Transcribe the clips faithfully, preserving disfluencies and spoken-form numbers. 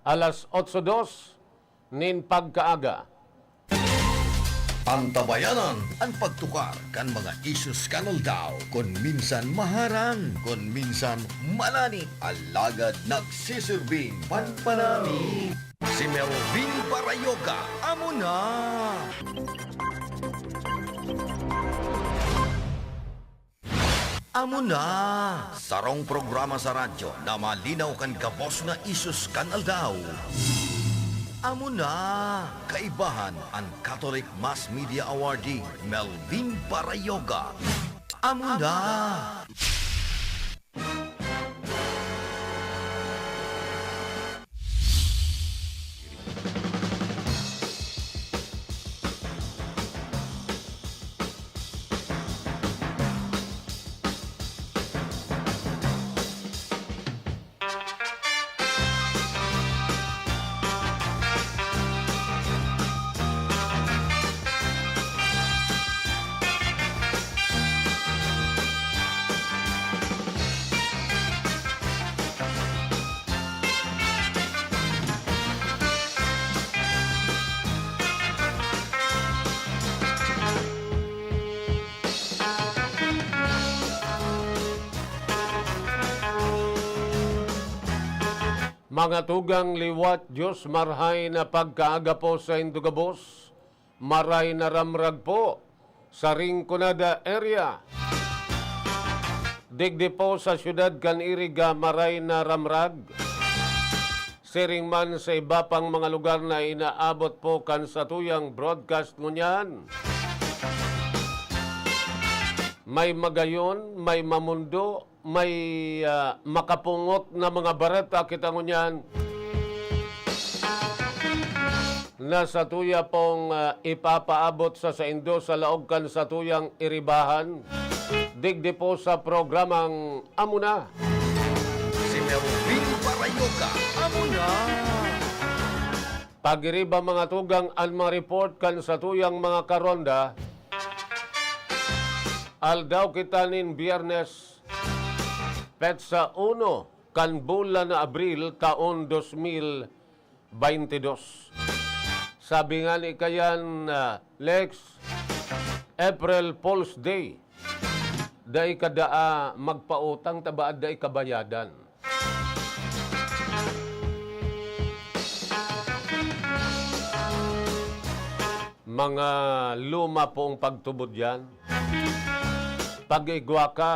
Alas otso dos nin pagkaaga. Antabayanan an pagtukar kan mga issues kan aldaw, kun minsan maharang, kun minsan malanit, alagad nagsisirbing panpanami. Si Melvin Barayoga, amo na! Amo na! Sarong programa sa radyo na malinaw kan gabos na issues kan aldaw. Amo na! Kaibahan an Catholic Mass Media Awardee, Melvin Barayoga. Amo na! Mga tugang liwat, Diyos marhay na pagkaaga po saindo gabos. Maray na ramrag po sa Rinconada area. Digdi po sa siyudad kan Iriga, maray na ramrag. Siring man sa iba pang mga lugar na inaabot po kan satuyang broadcast ngunyan. May magayon, may mamundo, may, ah, makapungot na mga bareta kita ngunyan na satuya pong, ah, ipapaabot sa saindo sa laog kan satuyang iribahan, digdi po sa programang Amo Na. Si Melvin Parayoga, Amo Na. Pagiriba, mga tugang, an mga report kan satuyang mga karonda. Aldaw kita nin Biyernes, petsa uno kan bulan na Abril, taon dos mil baynte dos. Sabi nga ni kayan, ah, Lex, April Fool's Day. Dai ka daa magpautang, ta baad dai kabayadan. Mga luma pong pagtubod yan. Pag igwa ka,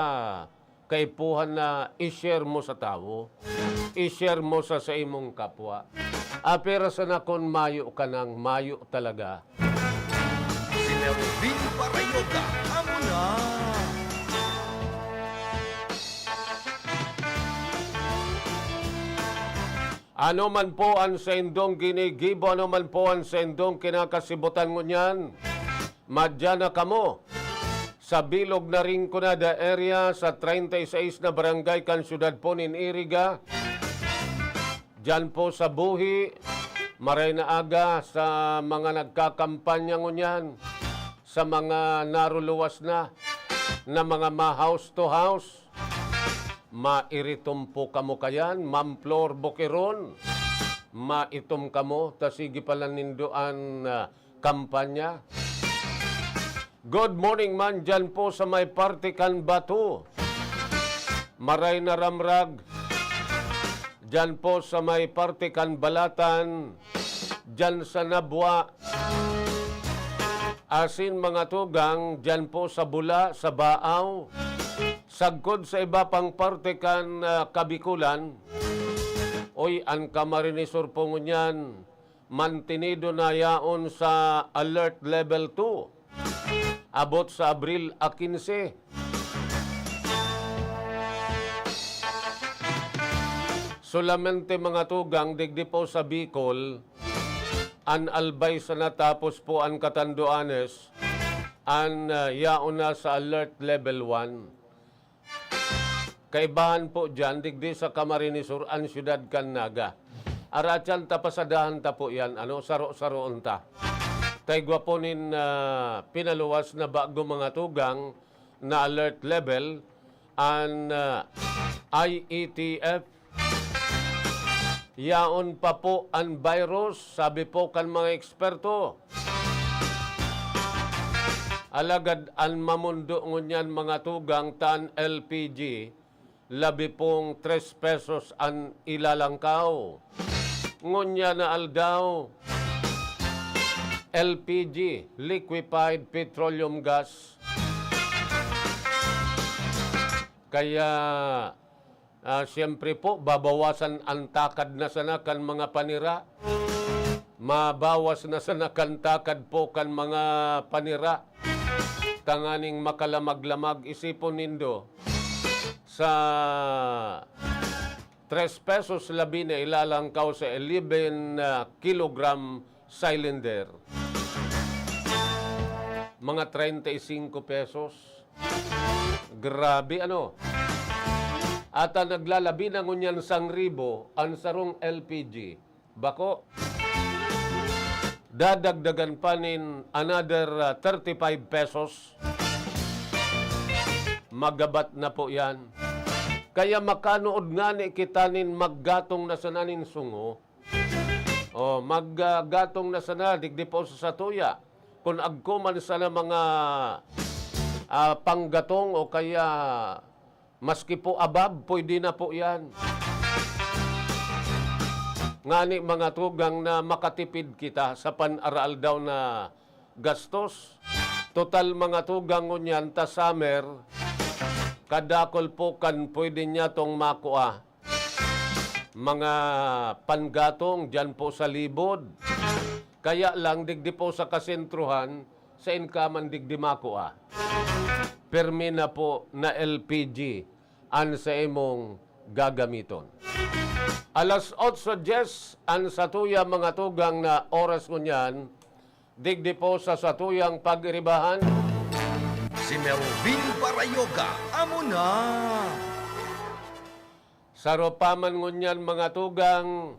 kaipuhan na i-share mo sa tawo, i-share mo sa saimong kapwa. Ah, pero sana kun mayo ka nang mayo talaga. Si Melvin Parayoga, amo na. Ano man po an saindong ginigibo, ano man po an saindong kinakasibutan ngunyan, madya na kamo sa bilog na Rinconada area, sa treinta y seis na barangay kan siyudad po nin Iriga. Diyan po sa buhi, maray na aga sa mga nagkakampanya ngunyan, sa mga naruluwas na, na mga ma-house to house. Mairitom po kamo kayan, Ma'am Flor Boqueron. Maitom kamo, ta sige pala nindo an, ah, kampanya. Good morning man dyan po sa may parte kan Bato. Maray na ramrag dyan po sa may parte kan Balatan, dyan sa Nabua. Asin mga tugang dyan po sa Bula, sa Baaw, sagkod sa iba pang parte kan, ah, Kabikulan. Oy, an Camarines Sur po ngunyan, mantenido na yaon sa Alert Level two, abot sa Abril a quince. Solamente mga tugang digdi po sa Bicol, an Albay sana tapos po an Catanduanes, an, ah, yaon na sa Alert Level one. Kaibahan po diyan, digdi sa Camarines Sur, an siyudad kan Naga. Aratyan ta, pasadahan ta po yan, ano, saro-saroon ta. Ta igwa po nin, ah, pinaluwas na bago mga tugang na alert level, an, ah, I E T F, Yaon pa po an virus, sabi po kan mga eksperto. Alagad an mamundo ngunyan, mga tugang, ta an L P G, labi pong tres pesos an ilalangkaw. Ngunyan na aldaw, L P G, liquefied petroleum gas. Kaya, ah, siyempre po, babawasan an takad na sana kan mga panira. Mabawas na sana kan takad po kan mga panira. Tanganing makalamag-lamag, isipon nindo, sa tres pesos labi na ilalangkaw sa eleven, ah, kilogram cylinder. Mga treinta y cinco pesos. Grabe, ano? At, ah, naglalabi na ngunyan sangribo an sarong L P G. Bako. Dadagdagan pa nin another, ah, thirty-five pesos. Magabat na po yan. Kaya makanood ngani kita nin maggatong na sana nin sungo. O, maggatong na sana, digdi po sa satuya. Kun agko man sana mga, ah, panggatong o kaya maski po abab, pwede na po yan. Ngani, mga tugang, na makatipid kita sa pan-araaldaw na gastos. Total, mga tugang, ngunyan ta summer, kadakol po kan pwede niya tong makua. Mga panggatong diyan po sa libod. Kaya lang, digdi po sa kasentruhan, sa inkaman digdi makua. Permi na po na L P G an sa imong gagamiton. Alas otso dyes an satuya, mga tugang, na oras ngunyan, digdi po sa satuyang pag-iribahan. Si Melvin Barayoga, amo na. Saro pa man ngunyan, mga tugang,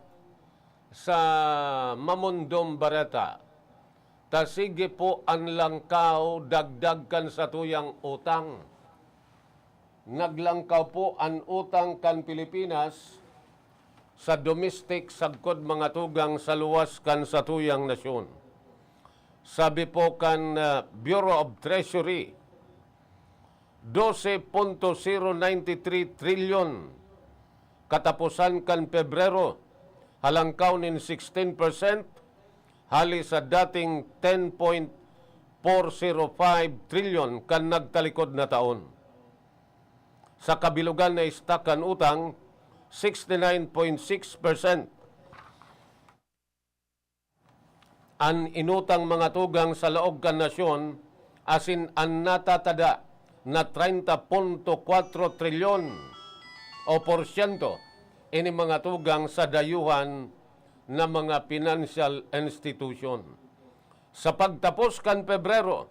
sa Mamundong Bareta, ta sige po an langkaw, dagdag kan satuyang utang. Naglangkaw po an utang kan Pilipinas sa domestic sagkod, mga tugang, sa luwas kan satuyang nasyon. Sabi po kan, ah, Bureau of Treasury, doce punto zero ninety three trilyon kataposan kan Pebrero, halangkaw nin sixteen percent hali sa dating ten point four zero five trilyon kan nagtalikod na taon. Sa kabilogan na istak kan utang, sixty nine point six percent an inutang, mga tugang, sa laog kan nasyon, asin an natatada na treinta punto kwatro trilyon o porsyento, ini, mga tugang, sa dayuhan na mga financial institution. Sa pagtapos kan Pebrero,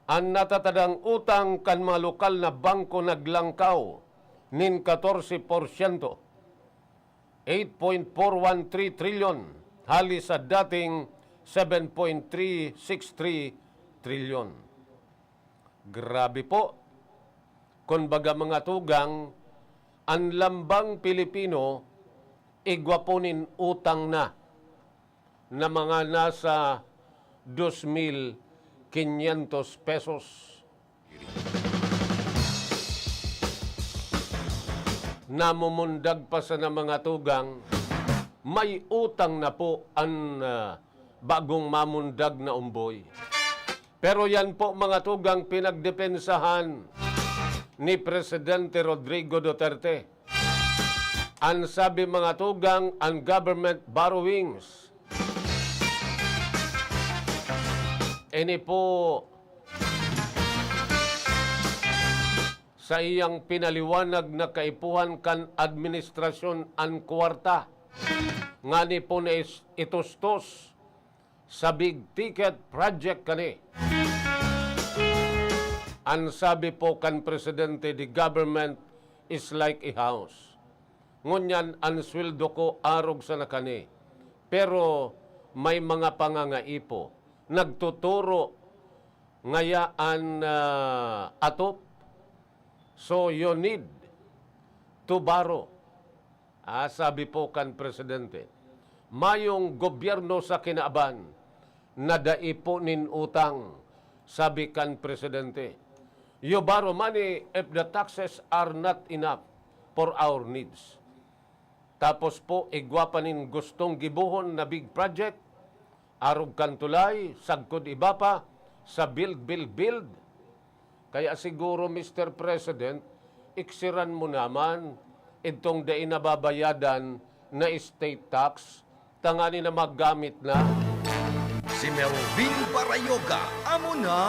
an natatadang utang kan mga lokal na bangko naglangkaw nin katorse porsyento, eight point four one three trilyon, hali sa dating seven point three six three trilyon. Grabe po. Kun baga, mga tugang, an lambang Pilipino igwa po nin utang na, na mga nasa dos mil quinientos pesos. Namumundag pa sana, mga tugang, may utang na po an, ah, bagong mamundag na omboy. Pero yan po, mga tugang, pinagdepensahan ni Presidente Rodrigo Duterte. An sabi, mga tugang, an government borrowings, ini po saiyang pinaliwanag na kaipuhan kan administrasyon an kwarta ngani po na is-, itustos sa big ticket project kani. An sabi po kan presidente, "The government is like a house." Ngunyan, an sweldo ko arog sana kani, pero may mga pangangaipo. Nagtuturo ngaya an, ah, atop. So, you need to borrow. Ah, sabi po kan presidente, "Mayong gobyerno sa kinaban na dai po nin utang," sabi kan presidente. "You borrow money if the taxes are not enough for our needs." Tapos po, igwa pa nin gustong gibohon na big project, arog kan tulay, sagkod iba pa, sa build, build, build. Kaya siguro, Mister President, iksiran mo naman itong dai nababayadan na state tax, tangani na magamit na. Si Melvin Barayoga, amo na.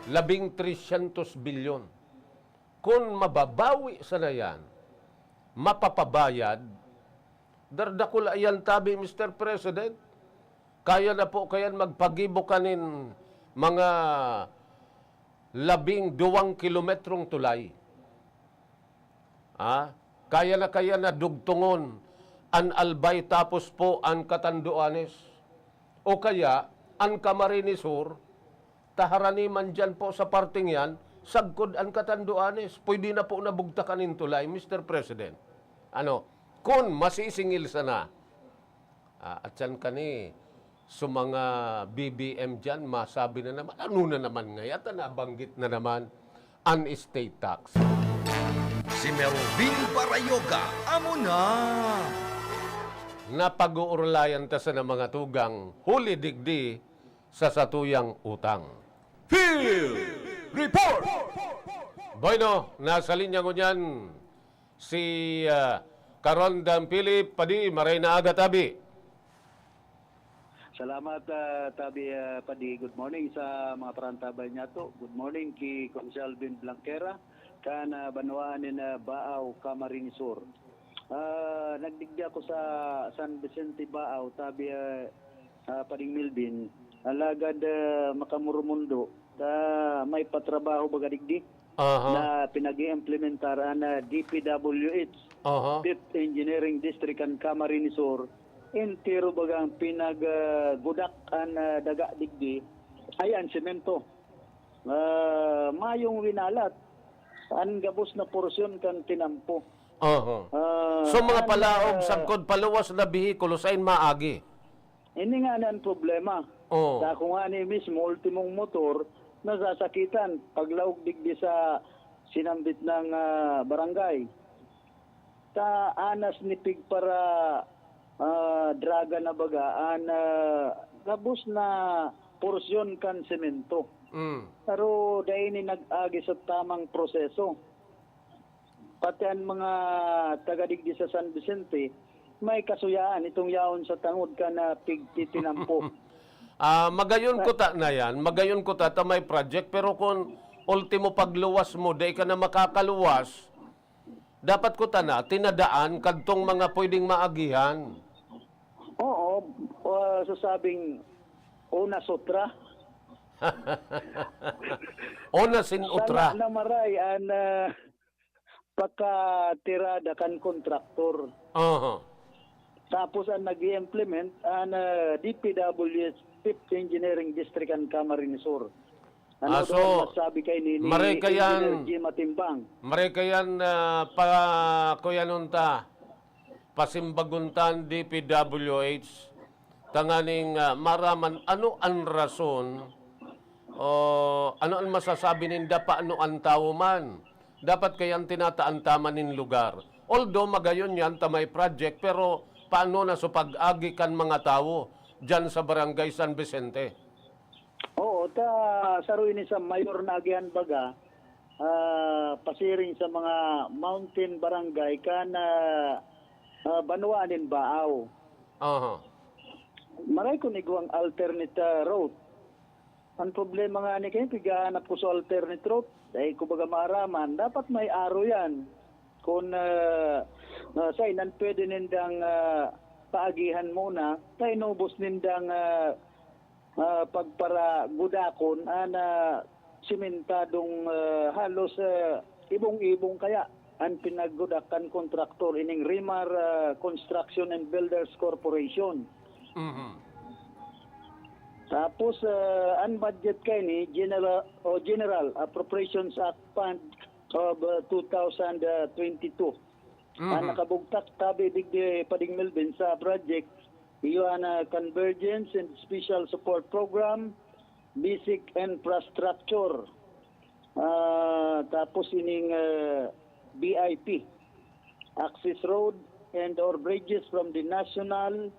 Labing tresyentos bilyon. Kun mababawi sana yan, mapapabayad, dardakul iyan tabi, Mister President. Kaya na po kayan magpagibo kanin mga labing duwang kilometrong tulay. Ah, kaya na kaya na dugtungon an Albay tapos po an Catanduanes. O kaya, an Camarines Sur, ta harani man diyan po sa parteng yan, sagkod an Catanduanes. Pwede na po nabugtakan nin tulay, Mister President. Ano, kun masisingil sana, ah, at yan kani, so mga B B M diyan, masabi na naman, ano na naman ngaya, ta nabanggit na naman an state tax. Si Melvin Barayoga, amo na. Napag-uurlayan ta sana mga tugang, huli digdi sa satuyang utang. Field Report! Bueno, nasa linya ngunyan si, ah, Karondan Philip Padi, maray na aga, tabi. Salamat, ah, tabi, ah, Padi. Good morning sa mga parantabay niyato. Good morning ki Konsehal Ben Blanquera, kan, ah, banwaan nin, ah, Baao, Camarines Sur. Ah, nagdigdi ako sa San Vicente, Baao, tabi, ah, ah, Pading Melvin. Alagad, ah, makamurumundo, ta may patrabaho baga digdi Aha. na pinag-iimplementar an, ah, D P W H, Aha. Fifth Engineering District kan Camarines Sur. Entero bagang pinag, ah, gudak an, ah, daga digdi ay an semento. Ah, mayong winalat an gabos na porsyon kan tinampo. Aha. Ah, So, mga an, palaog ah, sagkod paluwas na behikulo, sain maagi? Ini nga na an problema. Oo. Sa ako nga ni mismo, ultimong motor, nasasakitan paglaog digdi sa sinambit ng, ah, barangay. Ta anas ni pigpara, ah, draga na baga an, ah, gabos na porsyon kan semento. Mm. Pero dai ini nag-agi sa tamang proseso. Pati an mga taga digdi sa San Vicente, may kasuyaan itong yaon sa tangod kan, ah, pigtitinampo. Ah, magayon ko ta na yan, magayon ko ta, ta may project, pero kung ultimo pagluwas mo, dai ka na makakaluwas, dapat ko ta na tinadaan kadtong mga pwedeng maagihan. Oo, ah, sasabing una sutra. Una sin utra. Sana na maray an, ah, pagkatirada kan kontraktor. Aha. Tapos an nag-i-implement an, ah, D P W H Fifth Engineering District kan Camarines Sur. Ano Ah, daw so, ang masabi kay ni, ni maray kayan, Engineer Jim Atimbang? Maray kayan, ah, pa, kuyanon ta, pasimbagon ta an D P W H, tanganing, ah, maraman ano an rason o ano an masasabi ninda paano an tawo man. Dapat kayan tinataan ta man nin lugar. Although magayon yan ta may project, pero paano na so pag-agi kan mga tawo diyan sa Barangay San Vicente? Oo, ta saro ini sa mayor na agihan baga, ah, pasiring sa mga mountain barangay kan, ah, ah, banwaan nin Baao. Aha. Maray kun igwang alternate, ah, route. Ang problema nga ni kayo, pighahanap ko sa alternate route. Dahil ko baga maaraman, dapat may aro yan. Kung, ah, ah, sa inan pwede nindang, ah, paagihan muna, ta inubos nindang, ah, ah, pagparagudakon an, ah, simentadong, ah, halos, ah, ibong-ibong kaya an pinaggudak kan kontraktor ining Rimar, ah, Construction and Builders Corporation. Mhm. Tapos, ah, an budget kaini, General, o General Appropriations Act Fund of, ah, two thousand twenty-two. Ang nakabugtak tabi digdi, Pading Melvin, sa project, iyo an, ah, Convergence and Special Support Program, Basic Infrastructure, ah, tapos ining, ah, B I P, access road and or bridges from the national,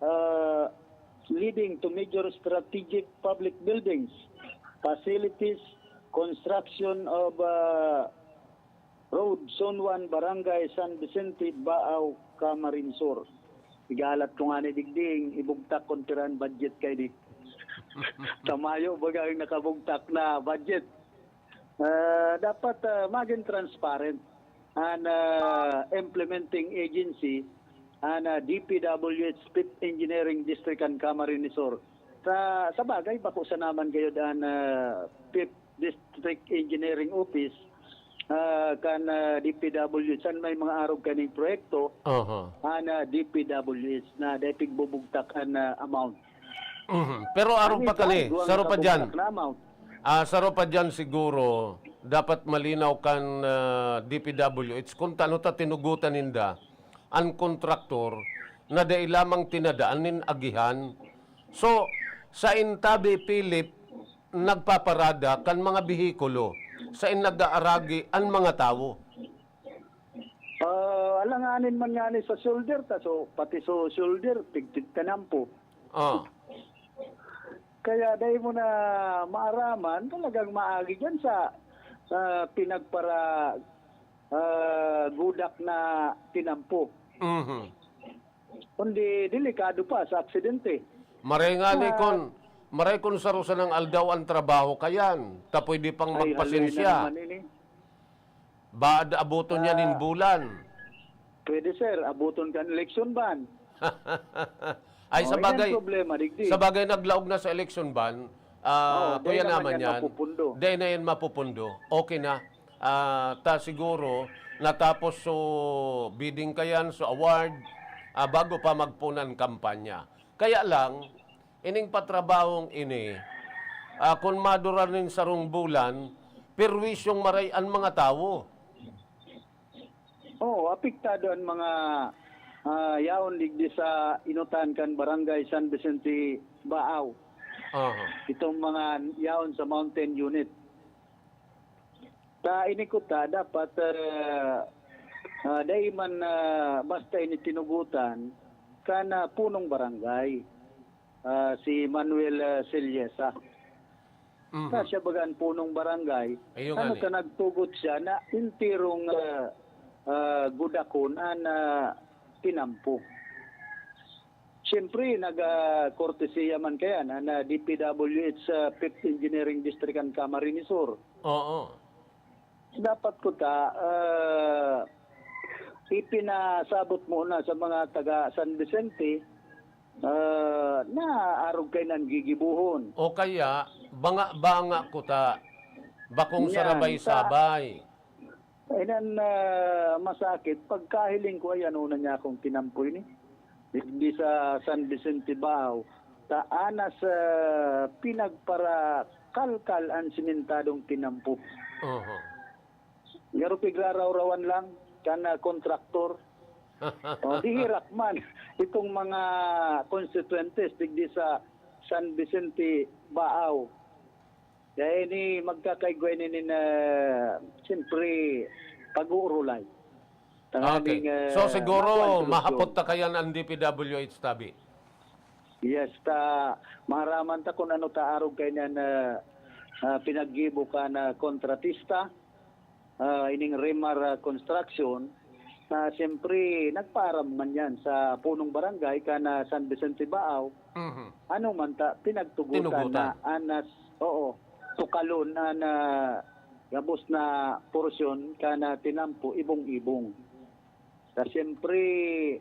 ah, leading to major strategic public buildings, facilities, construction of, ah, Road, Zone one, Barangay San Vicente, Baao, Camarines Sur. Igalat ko ngani digdi, ibugtak kun pira an budget kaini. Sa Mayo baga an nakabugtak na budget. Ah, dapat, ah, magin transparent an, ah, implementing agency, an, ah, D P W H, Fifth Engineering District kan Camarines Sur. Sa, sa bagay, bako sana man gayod an, ah, Fifth District Engineering Office, ah, kan, ah, D P W H, an may mga arog kaning proyekto, Aha. an, ah, D P W H na dai pigbubugtak an, ah, amount. Mhm. Pero arog Ano pa ito? kani, Duwang saro pa diyan. nakabugtak na amount. Ah, saro pa diyan siguro, dapat malinaw kan, ah, D P W H kung tano ta tinugutan ninda an kontraktor na dai lamang tinadaan nin agihan. So, sa intabi, Philip, nagpaparada kan mga behikulo, sa in nag-aaragi an mga tawo. Ah, alanganin man ngani sa shoulder ta, so pati so shoulder, tigtig tanampo. Ah. Kaya dai mo na maaraman, talagang maagi diyan sa, sa pinagpara, ah, gudak na tinampo. Mhm. Kundi delikado pa sa aksidente. Maray ngani Ah. kun, maray kun saro sanang aldaw an trabaho kayan, ta pwede pang Ay, haloy na magpasensya. naman ini. Baad abuton niya nin Ah. bulan. Pwede, sir. Abuton kan election ban. Ay, Oh, sa yan bagay, problema, digdi. sa bagay, naglaog na sa election ban, ah, Oo, dai kuya naman naman yan yan, mapupundo. dai na yan mapupundo. Okay na. Ah, ta siguro, natapos so bidding kayan, so award, ah, bago pa magpunan kampanya. Kaya lang, ining patrabahong ini, ah, kun madurar nin sarong bulan, perwisyong maray an mga tawo. Oo, apektado an mga, ah, yaon digdi sa inutan kan Barangay San Vicente, Baao. Aha. Itong mga yaon sa mountain unit. Ta ini kuta dapat, ah, ah, dai man, ah, basta ini tinugutan kan, ah, punong barangay, ah, si Manuel, ah, Celiesa. Mhm. Ta siya baga an punong barangay. Ayun Ano ngani. ta nagtugot siya na enterong, ah, ah, gudakon an, ah, tinampo. Siyempre, nag, ah, kortesiya man kaya na, na D P W H sa Fifth Engineering District kan Camarines Sur. Oo. Dapat kuta, ah, ipinasabot muna sa mga taga San Vicente, ah, na arog kainan gigibohon. O kaya, banga-banga kuta, bakong Yan, sarabay-sabay. Inan, ah, masakit, pagkahiling ko, ay, ano na niya akong tinampoy ni? Digdi sa San Vicente, Baao, ta anas, ah, pinagparakalkal an simentadong tinampo. Oho. Garo pigrarawrawan lang kan, ah, kontraktor. O, di hirak man itong mga konstituyentes digdi sa San Vicente, Baao. Kaya ini magkakaigwa ini nin, ah, siyempre, pag-uurulay. Tanganing, Okay. So, ah, siguro, makuha ang solusyon. mahapot ta kayan ang D P W H tabi. Yes, ta, maharaman ta kung ano ta arog kainan, ah, ah, pinaggibo kan, ah, kontratista, ah, ining Remar, ah, Construction, na siyempre, nagpaaram man yan sa punong barangay kan, ah, San Vicente, Baao. Mhm. Ano man ta, pinagtugutan Tinugutan. na anas, oo, tukalon an, ah, gabos na porsyon kan, ah, tinampo, ibong-ibong. Ta siyempre,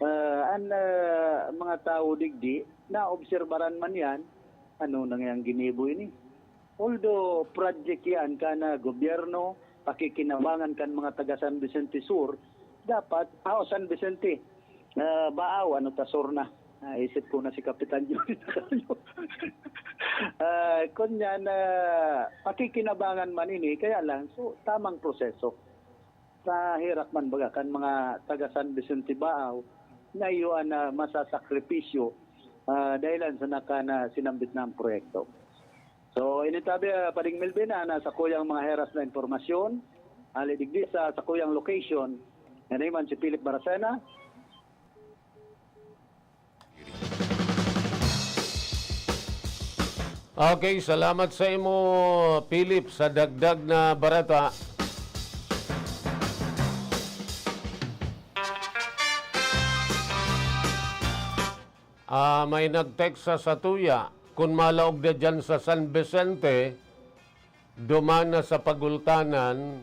ah, an, ah, mga tawo digdi, naobserbaran man yan, ano na ngayang ginibo ini? Although project yan kan, ah, gobyerno, pakikinabangan kan mga taga San Vicente Sur, dapat, ah, San Vicente, ah, Baao, ano ta, Sur na. Ah, isip ko na si Kapitan Johnny Tacayo. Ah, kun yan, ah, pakikinabangan man ini, kaya lang, so, tamang proseso. Sa herak man baga kan mga taga San Vicente Baao na iyo an, ah, masasakripisyo, ah, dahilan sa naka-, na sinambit na ang proyekto. So, ini tabi, ah, Pading Melvin, ah, na sakuyang mga heras na impormasyon, hali digdi sa sakuyang location, yan naman si Philip Baracena. Okay, salamat sa imo, Philip, sa dagdag na bareta. Ah, may nag-text sa satuya, kun malaog na dyan sa San Vicente, duman na sa pagultanan,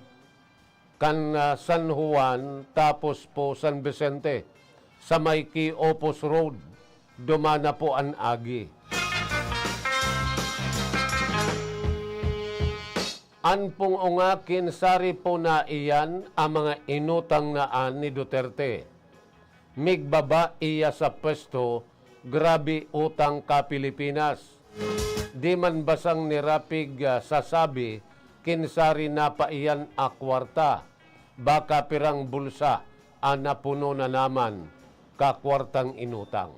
kan, ah, San Juan, tapos po San Vicente, sa may Quiopos Road, duman na po an agi. An pong unga, kinsari po na iyan ang mga inutang na an ni Duterte. Migbaba iya sa pwesto, grabe utang ka Pilipinas. Di man basang ni Rapig, ah, sasabi, kinsari na pa iyan a kwarta. Baka pirang bulsa an napuno na naman ka kwartang inutang.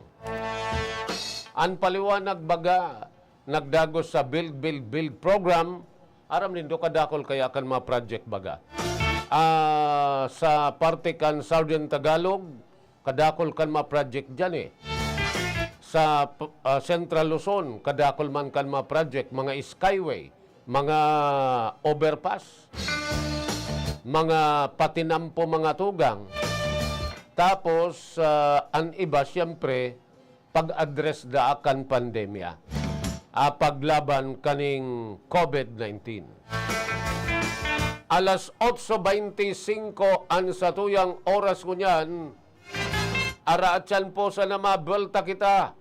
An paliwanag baga, nagdagos sa Build, Build, Build program, aram nindo kadakol kaya kan mga project baga. Ah, sa parte kan Southern Tagalog, kadakol kan mga project dyan eh. Sa p-, ah, Central Luzon, kadakol man kan mga project, mga skyway, mga overpass, mga patinampo, mga tugang. Tapos, ah, an iba, siyempre, pag-address daa kan pandemya, ah, paglaban kaning COVID nineteen. Alas otso beinti singko an satuyang oras ngunyan. Araatyan po sana mabelta kita.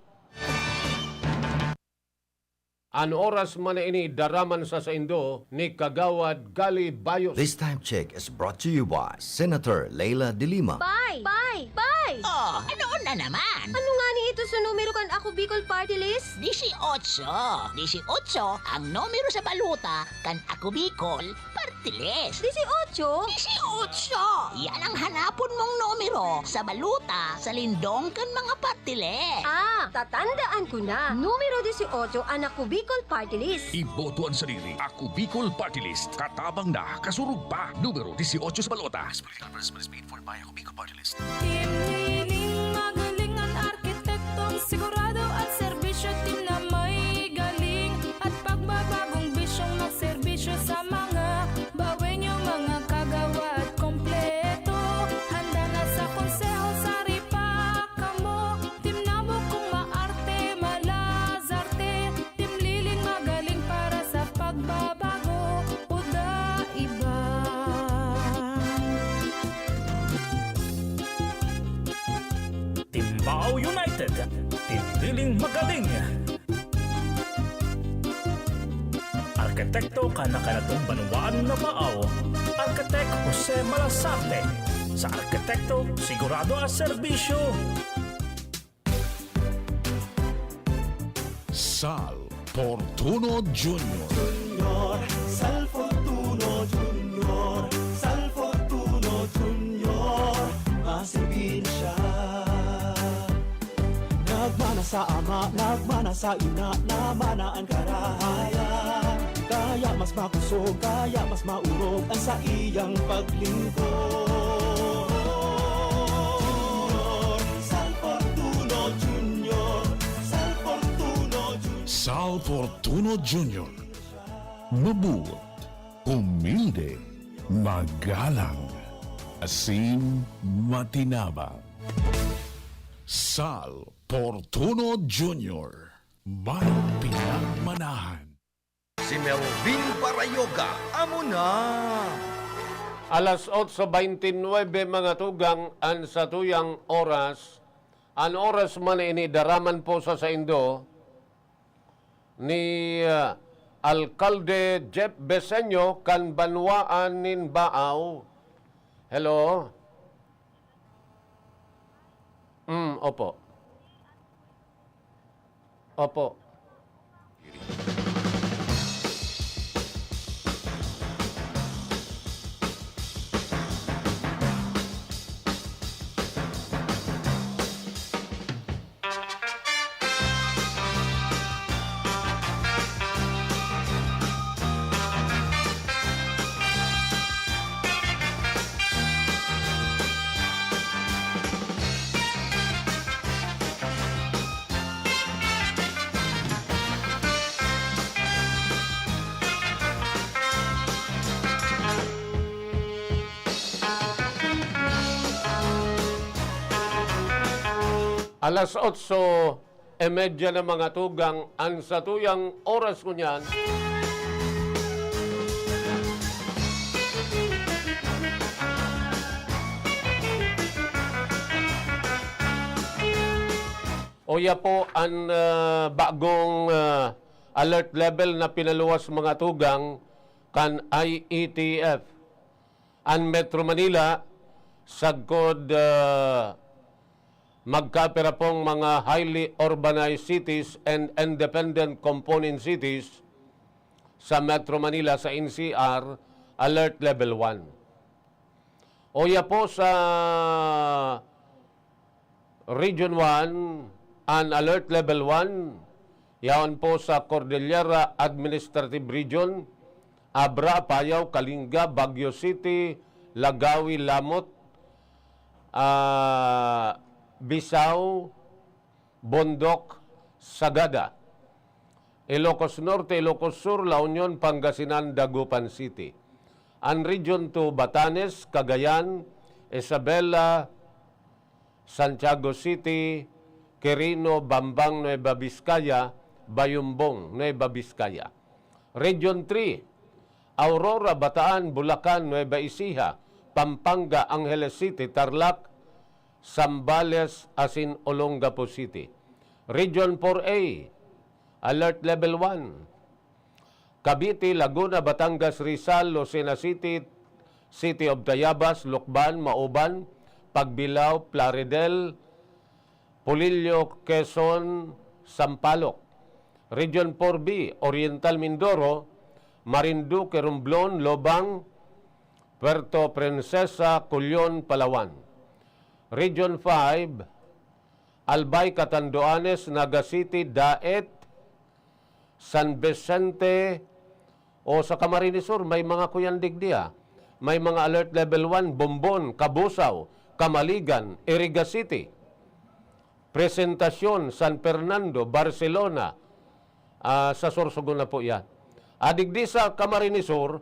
An oras man na ini daraman sa saindo ni Kagawad Gali Bayos. This time check is brought to you by Senator Leila de Lima. Bay! Bay! Bay! Oh, ano na naman? Ano nga ni ito sa numero kan Ako Bicol Party List? Disiotso. Disiotso ang numero sa balota kan Ako Bicol Party List. Disiotso? Disiotso! Yan ang hanapon mong numero sa balota sa lindong kan mga party list. Ah, tatandaan ko na. Numero disiotso ang Ako Bicol Party List. Iboto an sadiri. Ako Bicol Party List. Katabang na, kasurog pa. Numero disiotso sa balota. Political advertisements paid for by Ako Bicol Party List. Team Liling, magaling an arkitektong sigurado at serbisyo. Team na may galing at pagbabagong bisyong magserbisyo sa mga Bawenyo, mga kagawad, kompleto. Handa na sa konseho, sari pa kamo. Team Nabok kung maarte, malazarte. Team Liling, magaling para sa pagbabago o daiba. Team Bao United, Team Liling, magaling. Arkitekto kan nakanatong banwaan na Bao, Arkitek Jose Malasarte. Sa arkitekto, sigurado ang serbisyo. Sal Fortuno Junior. Junior, Sal Fortuno Junior, Sal Fortuno Junior, maserbir na siya. Nagmana sa ama, nagmana sa ina, namana an karahayan. Kaya mas makosog, kaya mas maorog an saiyang paglingkod. Sal Fortuno Junior, Sal Fortuno Junior. Sal Fortuno Junior. Mabuot, humilde, magalang, asin matinabang. Sal Fortuno Junior, may pinagmanahan. Si Melvin Parayoga, amo na! Alas otso beintinuebe, mga tugang, an satuyang oras. An oras man ini daraman po sa saindo ni, ah, Alkalde Jeff Beseño kan banwaan nin Baao. Hello? Mm, opo. Opo. Alas otso y media na, mga tugang, an satuyang oras ngunyan. Uya po an, ah, bagong, ah, alert level na pinaluwas, mga tugang, kan I E T F. An Metro Manila, sagkod, ah, magkapira pong mga highly urbanized cities and independent component cities sa Metro Manila, sa N C R, alert level one. Uya po sa Region one, an alert level one, yaon po sa Cordillera Administrative Region, Abra, Apayao, Kalinga, Baguio City, Lagawi, Lamot, ah, Bisao, Bondoc, Sagada, Ilocos Norte, Ilocos Sur, La Union, Pangasinan, Dagupan City. An Region two, Batanes, Cagayan, Isabela, Santiago City, Quirino, Bambang, Nueva Vizcaya, Bayumbong, Nueva Vizcaya. Region three, Aurora, Bataan, Bulacan, Nueva Ecija, Pampanga, Angeles City, Tarlac, Zambales asin Olongapo City. Region four A, Alert Level one. Cavite, Laguna, Batangas, Rizal, Lucena City, City of Tayabas, Lucban, Mauban, Pagbilao, Plaridel, Polillo, Quezon, Sampaloc. Region four B, Oriental Mindoro, Marinduque, Romblon, Lobang, Puerto Princesa, Culion, Palawan. Region five, Albay, Catanduanes, Naga City, Daet, San Vicente, o sa Camarines Sur, may mga kuyan digdi, ah. May mga alert level one, Bombon, Cabusao, Camaligan, Iriga City, Presentacion, San Fernando, Barcelona, ah, sa Sorsogon na po yan. Ah, digdi sa Camarines Sur,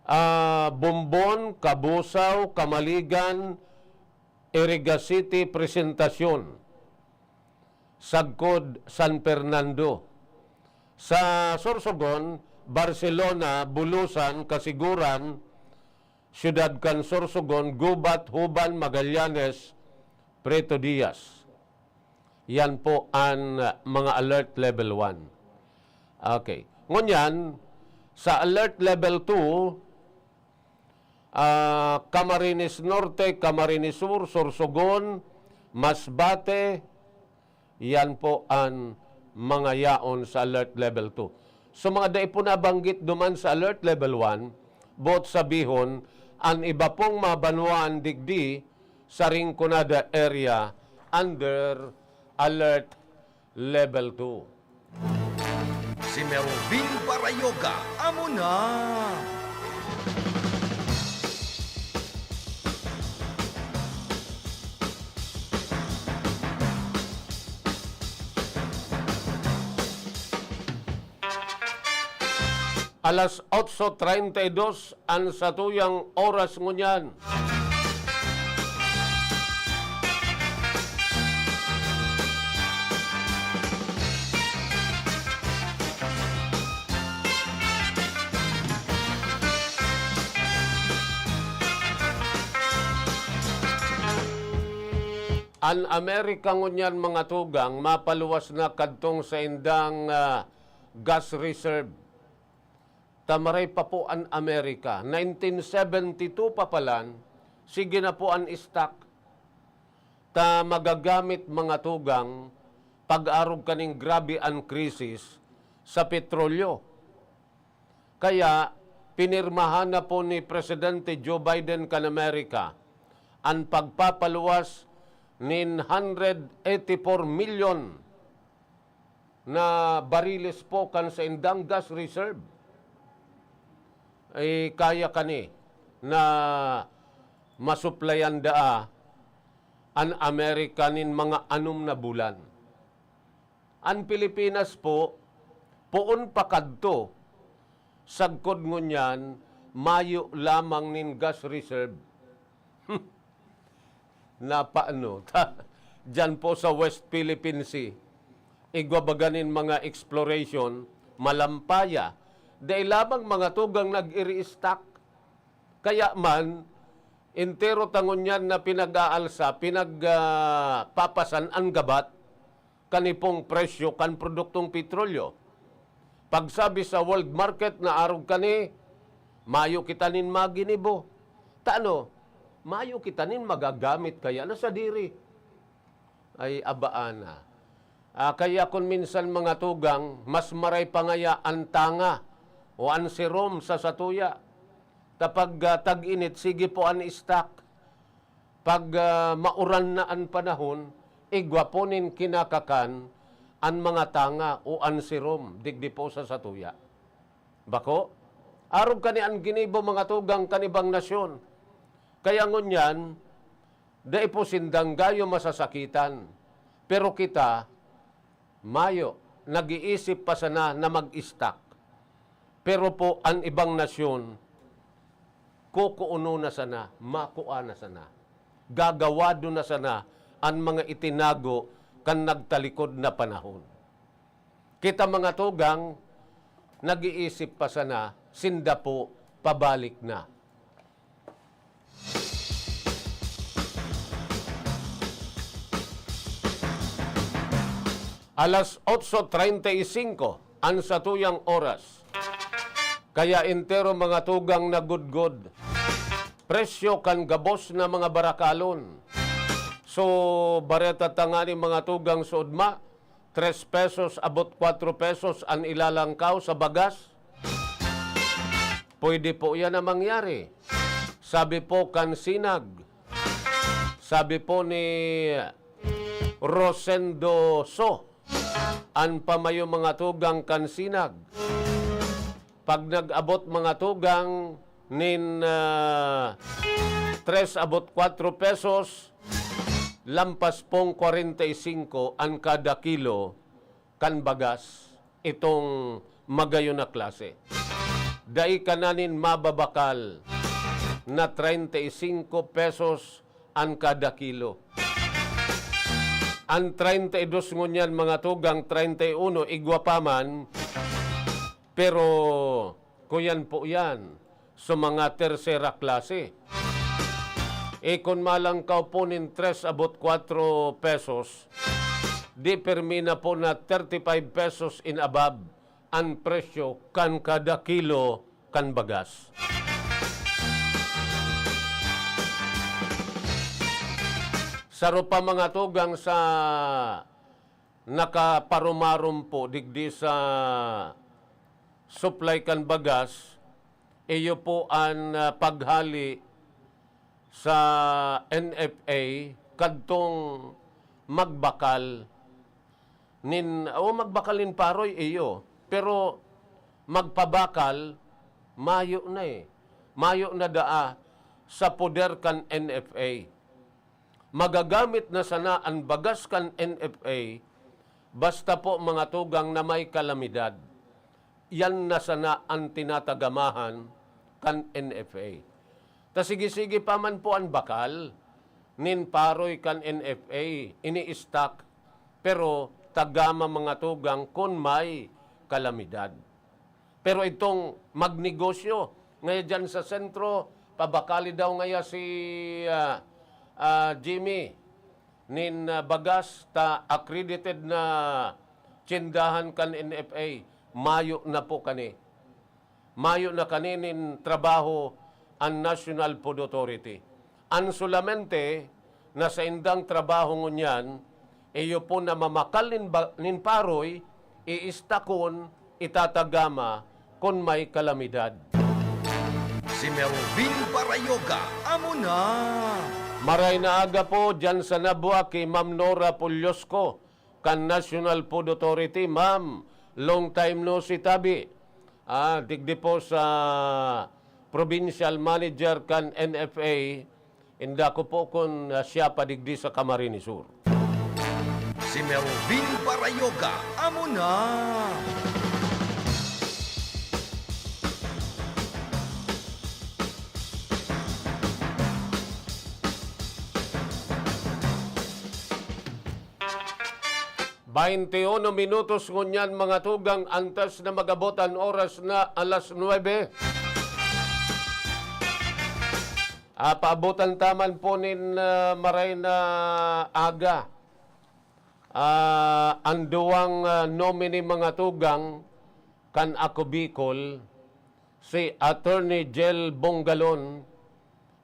ah, Bombon, Cabusao, Camaligan, Iriga City, Presentacion, sagkod San Fernando. Sa Sorsogon, Barcelona, Bulusan, Kasiguran, Siyudad kan Sorsogon, Gubat, Juban, Magallanes, Prieto Diaz. Yan po an, ah, mga alert level one. Okay. Ngunyan, sa alert level two, ah, Camarines Norte, Camarines Sur, Sorsogon, Masbate, yan po an mga yaon sa alert level two. So, mga dai po nabanggit duman sa alert level one, boot sabihon, an iba pong mga banwaan digdi sa Rinconada area under alert level two. Si Melvin Barayoga, amo na! Alas otso treinta y dos an satuyang oras ngunyan. An Amerika ngunyan, mga tugang, mapaluwas na kadtong saindang, ah, gas reserve. Ta maray pa po an Amerika. Nineteen seventy-two pa palan, sige na po an stock. Ta magagamit, mga tugang, pag-arog kaning grabe an krisis sa petrolyo. Kaya, pinirmahan na po ni Presidente Joe Biden kan Amerika an pagpapaluwas nin hundred eighty-four milyon na bariles po kan saindang gas reserve. Eh, kaya kani na masuplayan daa an Amerika nin mga anom na bulan. An Pilipinas po, poon pa kadto, sagkod ngunyan, mayo lamang nin gas reserve. Napaano? Ta-, diyan po sa West Philippine Sea. Igwa baga nin mga exploration, malampaya. Dai lamang mga tugang nag-i-restock. Kaya man, entero ta ngunyan na pinag-aalsa, pinag, ah, papasan an gabat kan ipong presyo kan produktong petrolyo. Pagsabi sa world market na arog kani, mayo kita nin maginibo. Ta ano, mayo kita nin magagamit kaya na sadiri. Ay, abaan na. Ah, kaya kun minsan, mga tugang, mas maray pa ngaya an tanga o an serum sa satuya. Ta pag, ah, tag-init, sige po an stock. Pag, ah, mauran na an panahon, igwa po nin kinakakan an mga tanga o an serum digdi po sa satuya. Bako? Arog kani an ginibo, mga tugang, kan ibang nasyon. Kaya ngunyan, dai po sindang gayo masasakitan. Pero kita, mayo, nag-iisip pa sana na mag-stock. Pero po, an ibang nasyon, kukuonon na sana, makua na sana. Gagawado na sana an mga itinago kan nagtalikod na panahon. Kita, mga tugang, nag-iisip pa sana, sinda po pabalik na. Alas otso treinta y cinco an satuyang oras. Kaya entero, mga tugang, nagudgod. Presyo kan gabos na mga barakalon. So, bareta tangani, mga tugang, sa ugma, tres pesos abot kwatro pesos an ilalangkaw sa bagas? Pwede po yan na mangyari. Sabi po kan Sinag, sabi po ni Rosendo So, an pamayo, mga tugang, kan Sinag, pag nag-abot, mga tugang, nin, ah, tres abot kwatro pesos, lampas pong kwarenta y singko an kada kilo kan bagas, itong magayon na klase. Dai ka na nin mababakal na treinta y cinco pesos an kada kilo. An treinta y dos ngunyan, mga tugang, treinta y uno, igwa pa man, pero kuyan po yan sa mga tersera klase. E kun malangkaw po nin tres abot kwatro pesos, di permi na po na thirty-five pesos and above an presyo kan kada kilo kan bagas. Saro pa, mga tugang, sa nakaparumarom po digdi sa supply kan bagas, iyo po an, ah, paghali sa N F A kadtong magbakal nin, o magbakal nin paroy, iyo. Pero magpabakal, mayo na, eh. Mayo na daa sa poder kan N F A. Magagamit na sana an bagas kan N F A, basta po, mga tugang, na may kalamidad. Yan na sana an tinatagamahan kan N F A. Ta sige-sige pa man po an bakal nin paroy kan N F A, ini-stock, pero tagama, mga tugang, kun may kalamidad. Pero itong magnegosyo ngaya diyan sa sentro, pabakali daw ngaya si, ah, ah, Jimmy nin, ah, bagas ta accredited na tyendahan kan N F A, mayo na po kani. Mayo na kani nin trabaho an National Food Authority. An solamente na saindang trabaho ngunyan, iyo po na mamakal nin ba-, nin paroy, iistakon, itatagama kun may kalamidad. Si Melvin Parayoga, amo na. Maray na aga po diyan sa Nabua ki Ma'am Nora Pulyosco kan National Food Authority. Ma'am, long time no see, tabi. Ah, digdi po sa provincial manager kan N F A, inda ko po kun, ah, siya pa digdi sa Camarines Sur. Si Melvin Parayoga, amo na. Bainti uno minutos ngunyan, mga tugang, antes na mag-abot an oras na alas nuebe. Ah, paabutan ta man po nin, ah, maray na aga. Ah, an duwang, ah, nominee, mga tugang, kan Ako Bicol, si Attorney Jel Bongalon,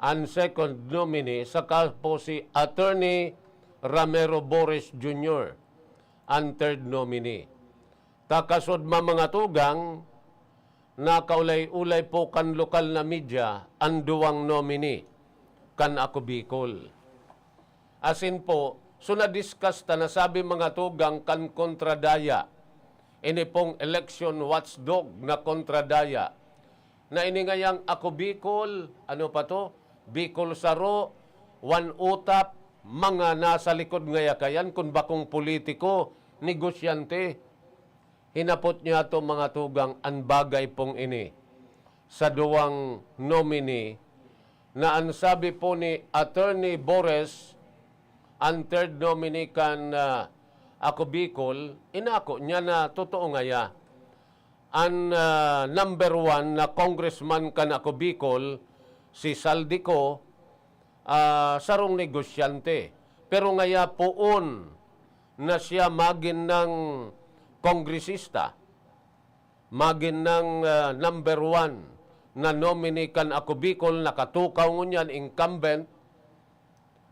an second nominee, saka po si Attorney Ramiro Boris Junior, an third nominee. Ta kasudma, mga tugang, nakaulay-ulay po kan lokal na media an duwang nominee kan Ako Bicol. Asin po, so na-discuss ta, nasabi, mga tugang, kan Kontradaya, ini pong election watchdog na Kontradaya, na ini ngayang Ako Bicol, ano pa to? Bicol Saro, One Utap, mga nasa likod ngaya kayan, kun bakong politiko, negosyante. Hinapot niya to, mga tugang, an bagay pong ini sa duwang nominee, na an sabi po ni Attorney Bores, an third nominee kan, ah, Ako Bicol, inako niya na totoo ngaya. An, ah, number one na congressman kan Ako Bicol, si Zaldy Co, ah, sarong negosyante. Pero ngaya poon na siya magin nang kongresista, magin nang, ah, number one na nominee kan Ako Bicol, nakatukaw ngunyan, incumbent,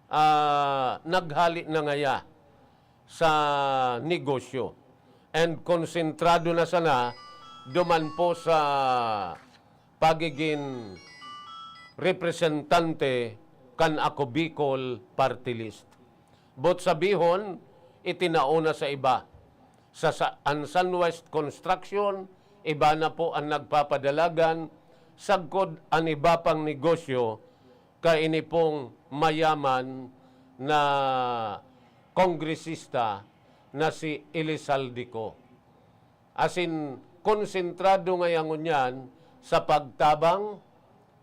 ah, naghale na ngaya sa negosyo. And konsentrado na sana duman po sa pagigin representante kan Ako Bicol Party List. Boot sabihon, itinao na sa iba. Sa, sa, an Sunwest Construction, iba na po an nagpapadalagan, sagkod an iba pang negosyo, kaini pong mayaman na kongresista na si Elizalde Co. Asin konsentrado ngaya ngunyan sa pagtabang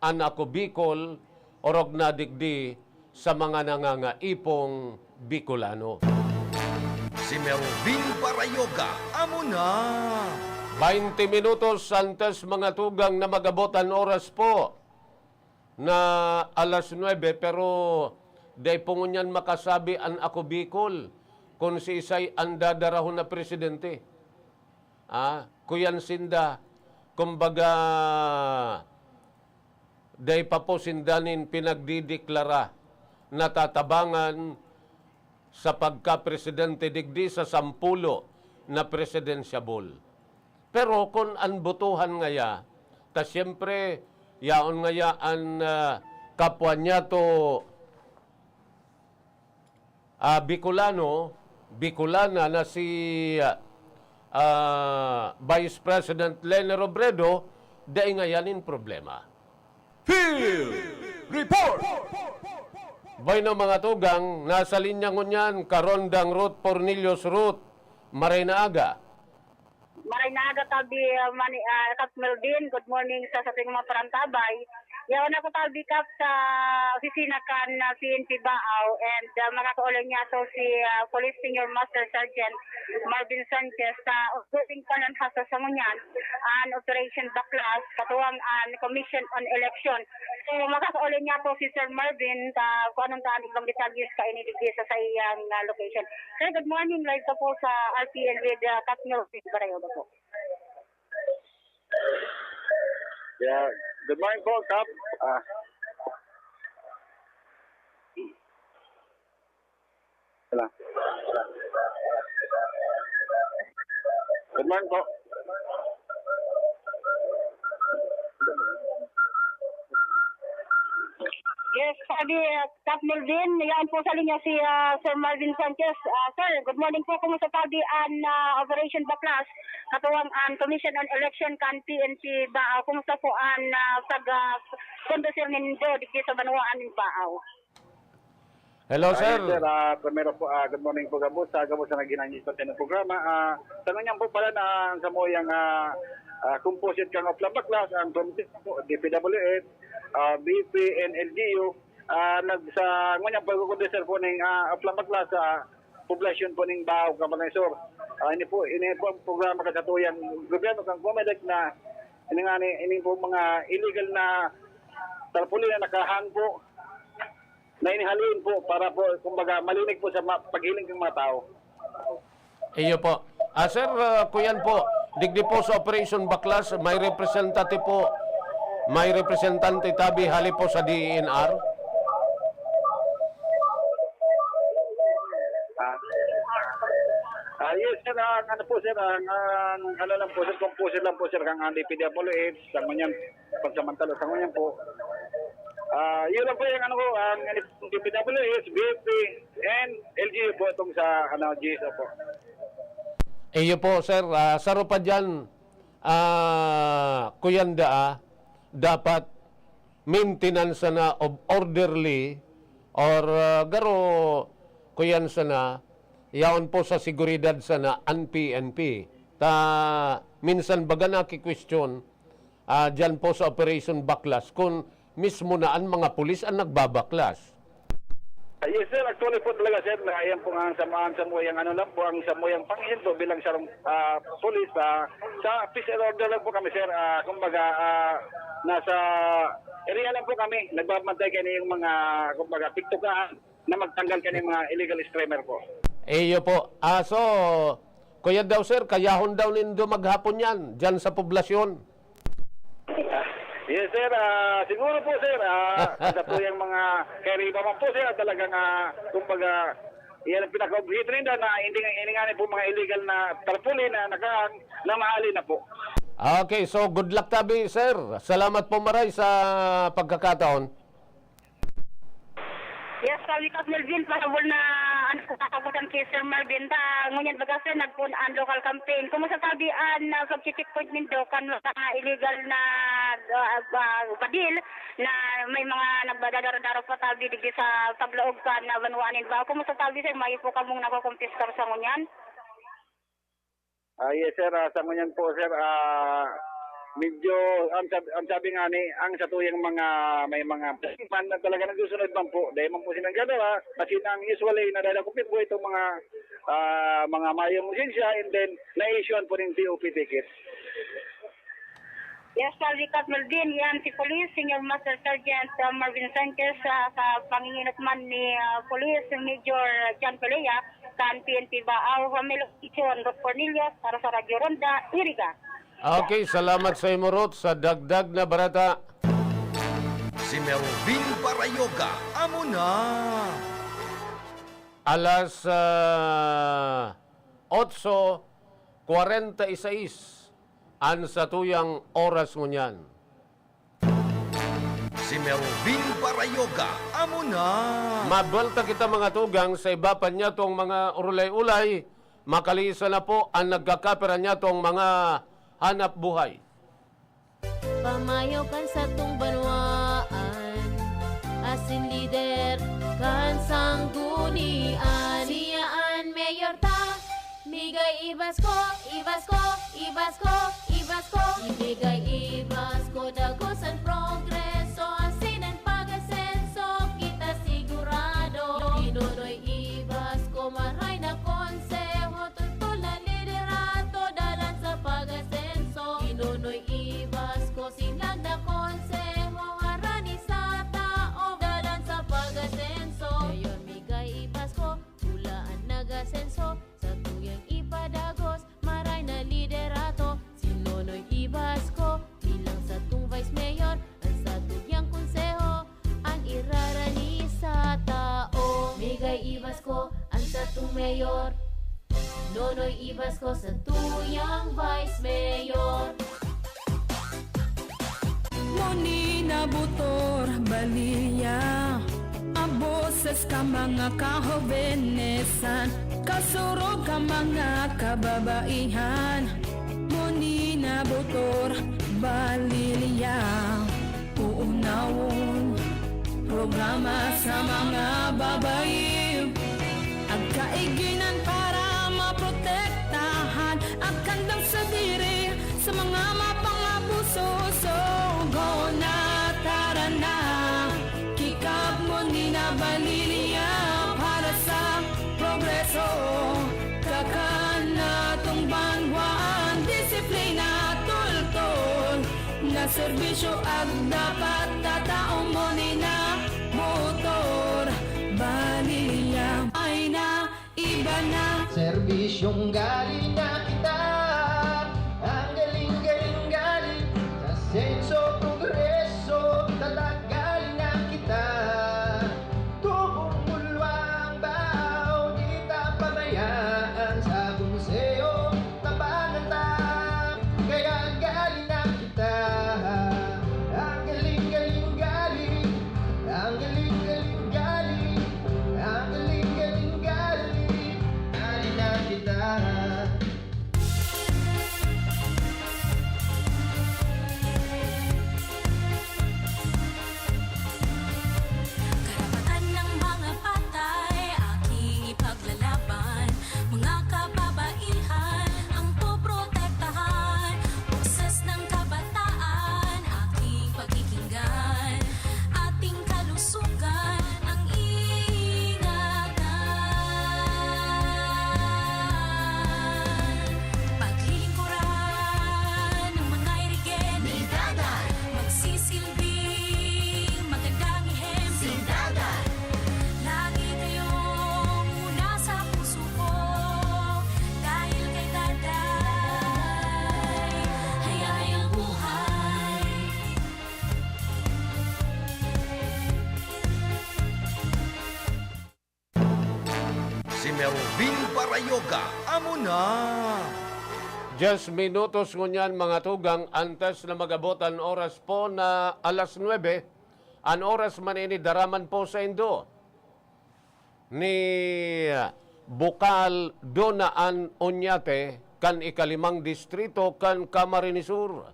an Ako Bicol, orog na digdi sa mga nangangaipong Bicolano. Si Melvin Barayoga, amo na! Baynte minutos antes, mga tugang, na mag-abot an oras po na alas nuebe, pero dai po ngunyan makasabi an Ako Bicol kun siisay an dadarahon na presidente. Ah, kuyan sinda, kumbaga, dai pa po sinda nin pinagdideklara na tatabangan sa pagkapresidente digdi sa sampulo na presidensyabol. Pero kun an botohan ngaya, ta siyempre, yaon ngaya an, ah, kapwa niya to, ah, Bicolano, Bicolana na si, ah, ah, Vice President Leni Robredo, dai ngaya nin problema. Field Report! Bueno, mga tugang, nasa linya ngunyan, Karondang Ruth Pornillos. Ruth, maray na aga. Maray na aga, Tabi, ah, Mani-, ah, Kap Melvin. Good morning sa, sa ating mga parantabay. Yaon ako, Tabi, Kap, sa opisina kan, ah, P N P Baao, and, ah, makakaulay niya to si, ah, Police Senior Master Sergeant Marvin Sanchez sa ongoing pananhasa sa ngunyan, an Operation Baklas, katuwang an Commission on Election. So, makakaulay niya po si Sir Marvin, ta, kung anong daan ibang detalye sa kaini digdi sa saiyang, ah, location. Sir, good morning. Live ka po sa R P N with, ah, Kap Melvin Barayoga po. Yeah. Good morning po, Kap. Ah. Wala. Good morning po. Yes, Tabi, ah, Kap Melvin, yaon po sa linya si, ah, Sir Marvin Sanchez. Ah, sir, good morning po. Kumusta, Tabi, an, ah, Operation Baklas, katuwang an Commission on Election kan P N P Baao? Kumusta po an, ah, pag, ah, kondusir nindo digdi sa banwaan nin Baao? Hello, Ah, sir. Yes, sir. Ah, primero po, ah, good morning po gabos sa, gabos sa naghinangit sa ating programa. Ah, sa ngunyan po pala na ang samuyang, ah, ah, composite kan Oplan Baklas, ang committee po, D P W H, ah, B P and L G U, ah, nag-, sa ngunyan pagkukondusir po ning, ah, Oplan Baklas, ah, poblasyon po ning Baao, Camarines Sur. Ah, ini po, ini po ang programa kan satuyang gobyerno kan Comelec na ini nga ni, ini po mga illegal na tarpaulin na nakahang po na inihaliin po para po, kumbaga, malinig po sa ma-, paghiling ng mga tao. Iyo po. Ah, sir, ah, kuyan po, digdi po sa Operation Baklas, may representative po, may representante tabi hali po sa D E N R? Ah. Ah, yes, sir. Ang ano po, sir, ang, ang ano lang po, sir, composite lang po, sir, ang D P W H, sa ngunyan, pansamantala, sa ngunyan po. Ah, yun lang po yung ano ko, ang ano, D P W H, B F P, and L G U po itong sa, ano, G S O po. Iyo po, sir. Ah, saro pa dyan, ah, kuyanda, ah, dapat maintenance sana of orderly or, ah, garo kuyan sana, yaon po sa seguridad sana an P N P. Ta minsan baga nakikwestiyon, ah, diyan po sa Operation Baklas kun mismo na an mga pulis an nagbabaklas. Ah, yes, sir. Actually po talaga, sir, na ayan po nga ang samaan sa muyang ano lang po, ang sa muyang panghinto bilang sarong, ah, pulis, ah, sa peace and order lang po kami, sir. Ah, kumbaga, ah, nasa area lang po kami, nagbabantay kani yung mga, kumbaga, tiktukahan na magtanggal kani mga illegal streamer po. Iyo po. Ah, so, kuyan daw, sir, kayahon daw nindo maghapon yan, dyan sa poblasyon. Yes, sir. Ah, siguro po, sir. Ah, sa tuyang mga kairiba man po, sir, talagang, ah, kumbaga, yan ang pinaka-obheto ninda na hindi nga, hindi nga po mga illegal na tarpaulin na nakaang na maali na po. Okay, so good luck tabi, sir. Salamat po maray sa pagkakataon. Yes, sabi ko, Melvin, pahabol na, ano, katapusan kay Sir Melvin. Ta, ngunyan baga, sir, nagpun-, ang local campaign. Kumusta tabi an, ah, pagche-checkpoint nindo kan mga illegal na, ah, ah, badil na may mga nagdadaro-daro pa tabi digdi sa tablaog kan, ah, banwaan nin Bao? Kumusta tabi, sir? Mayo po kamong nakokompiskar sa ngunyan? Ah, yes, sir. Ah, sa ngunyan po, sir, ah, medyo, ang sab-, ang sabi nga ni, ang satuyang mga, may mga man na talaga nagsusunod man po. Dahil man po silang gano'n, ah, kasi nang usually, nadadakop po itong mga, ah, mga mayong lisensya, and then, na-issuehan po ng T O P ticket. Yes, Sir Ricardo Melvin, yan si Police Senior Master Sergeant, uh, Marvin Sanchez, uh, sa panginginot man ni, uh, Police Major John Pelea, kan P N P Baao, Family Station, Ruth Cornelius, para sa Radyo Ronda, Iriga. Okay, salamat sa imo, Ruth, sa dagdag na bareta. Si Melvin Parayoga, amo na. Alas, ah, otso kwarenta y seis an satuyang oras ngunyan. Si Melvin Parayoga, amo na. Mabelta kita, mga tugang, sa iba pa niyatong mga urulay-ulay, makaliisa na po an nagkakapira niyatong mga hanap buhay. Pamayo kan satong banwaan, asin lider kan sanggunian. Siya an mayor ta, migay Ibasko, Ibasko, Ibasko, Ibasko. Ibigay Ibasko, dagos an progreso, asin an pag-asenso, kita sigurado. Ki Nonoy Ibasko, maray na konseho, totol na liderato, dalan sa pag-asenso. Ki Nonoy Ibasko, sinag na konseho, harani sa tao, dalan sa pag-asenso. Mayor Migay Ibasko, pula an nag-asenso, satuyang ipadagos, maray na liderato. Si Nonoy Ibasko, bilang satong vice mayor, an satuyang konseho, an irarani sa tao. Migay Ibasko, an satong mayor. Nonoy Ibasko, satuyang vice mayor. Monina Butor Balilla, a boses ka mga kahobenesan, kasurog ka mga kababaihan. Monina Butor Balilla, uunawon programa sa mga babayi. Agkaiginan para maprotektahan, agkandang sadiri sa mga mapang-abuso. So, go na, tara na, kikap mo ni na Balilla para sa progreso. Serbisyo ag dapat tataong mo ni na motor, bali niya ay na iba na. Serbisyong gali na kita, ang galing-galing gali, sa senso progreso, tatak gali na kita. Tubong bulwang bao, di ta pabayaan sa konsehong tabangan ta. Kaya gali na kita, ang galing-galing gali, ang galing-galing gali, ang galing-galing gali, gali na kita. Karapatan ng mga patay, aking ipaglalaban. Mga kababaihan, ang poprotektahan. Boses ng kabataan, aking pakikinggan. Ating kalusugan, ang ingatan. Paglilingkuran ng mga irigen. Ni Daday. Magsisilbing magandang ehemplo. Si Daday. Lagi kayong una sa puso ko. Dahil kay Daday, hayahayang buhay. Si Melvin Barayoga, amo na. Diyes minutos ngunyan, mga tugang, antes na mag-abot an oras po na alas nuebe, an oras man ini daraman po saindo ni Bukal Dona Ann Oñate, kan ikalimang distrito kan Camarines Sur.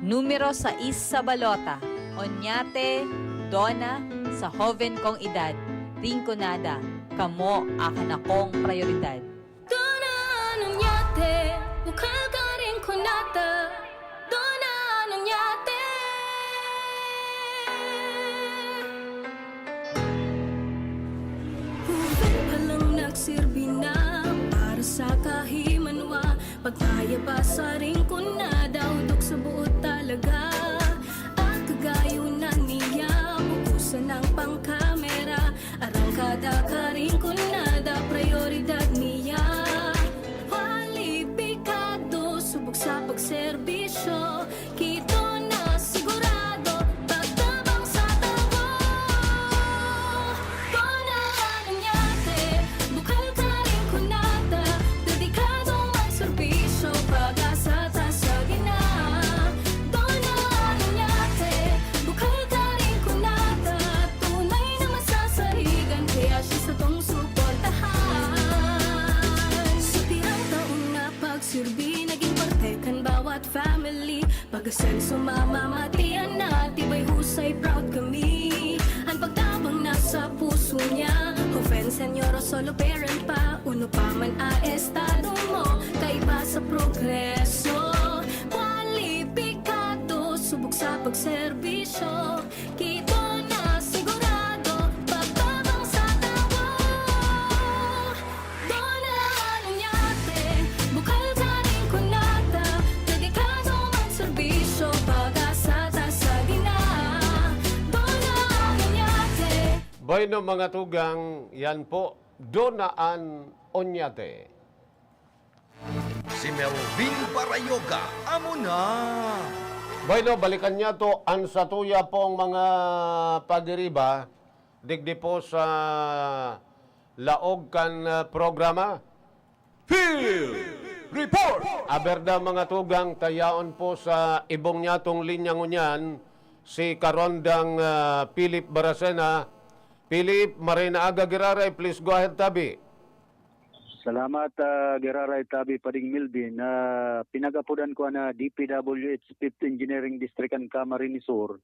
Numero sais sa balota, Oñate, Dona, sa hoben kong edad, Rinconada, kamo akan akong prayoridad. Dona Ann Oñate, Bukal ka Rinconada, Dona Ann Oñate. Hoben pa lang nagsirbi na para sa kahimanwa. Pagkaya pa sa Rinconada, udok sa buot talaga. Ang kagayonan niya, bukusan ng pangkamera. Arangkada ka Rinconada, prayoridad niya. Kwalipikado, subok sa pagserbisyo. Ki Dona sigurado, pagtabang sa tawo. Dona Ann Oñate, Bukal ka Rinconada, dedikado magserbisyo, pag-asa ta sa gina. Dona Ann Oñate, Bukal ka Rinconada, tunay na masasarigan, kaya siya satong suportahan. Sa pirang taon na pagsirbi, naging parte kan bawat family. Pag-asenso, mamamatian na, tibay husay, proud kami. An pagtabang nasa puso niya. Joven, senyor o solo parent pa, uno pa man a estado mo, kaiba sa progreso. Kwalipikado, subok sa pagserbisyo. Ki Dona sigurado, pagtabang sa tawo. Dona Ann Oñate, Bukal ka Rinconada, dedikado magserbisyo, pag-asa ta sa gina. Dona Ann Oñate. Bueno, mga tugang, yan po, Dona Ann Oñate. Si Melvin Barayoga, amo na. Bueno, balikan niya to an satuya pong mga pagiriba digdi po sa laog kan, ah, programa. Field Report! Aber na, mga tugang, ta yaon po sa ibong niya tong linya ngunyan, si Karondang, ah, Philip Baracena. Philip, maray na aga giraray, please go ahead, tabi. Salamat, ah, giraray, tabi, Pading Melvin. Ah, pinag-apodan ko na D P W H Fifth Engineering District an Camarines Sur.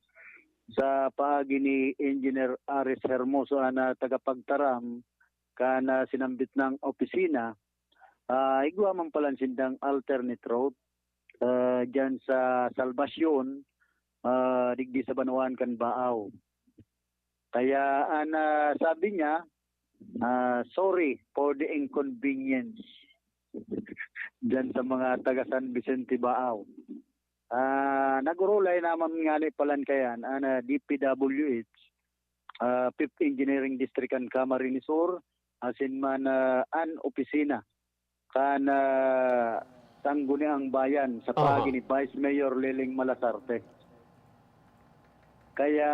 Sa paagi ni Engineer Aris Hermoso, an, ah, tagapagtaram kan, ah, sinambit nang opisina, ah, igwa man palan sindang alternate route, ah, diyan sa Salvacion, ah, digdi sa banwaan kan Baao. Kaya, an, ah, sabi niya, ah, "Sorry for the inconvenience." Diyan sa mga taga San Vicente, Baao. Ah, nag-orolay naman ngani palan kayan an, ah, D P W H, ah, Fifth Engineering District kan Camarines Sur, asin man, ah, an opisina kan, ah, Sangguniang Bayan sa Aha. paagi ni Vice Mayor Leleng Malasarte. Kaya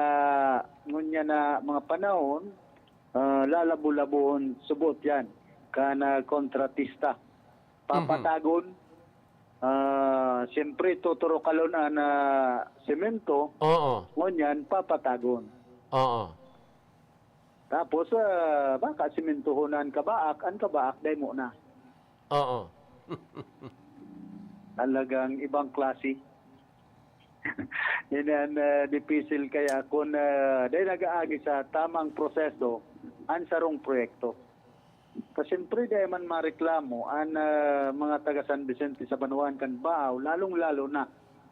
ngunyan na mga panahon, ah, lalabo-labohon subot yan kan, ah, kontratista. Mhm. Papatagon, ah, siyempre tuturukalon an, ah, semento, Oo. ngunyan papatagon. Oo. Tapos, ah, baka simentohon an kabaak, an kabaak dai mo na. Oo. Talagang ibang klase. Yan an, ah, dipisil kaya kun, ah, dai nag-aagi sa tamang proseso an sarong proyekto. Ta siyempre, dai man mareklamo an, ah, mga taga San Vicente sa banwaan kan Baao, lalong-lalo na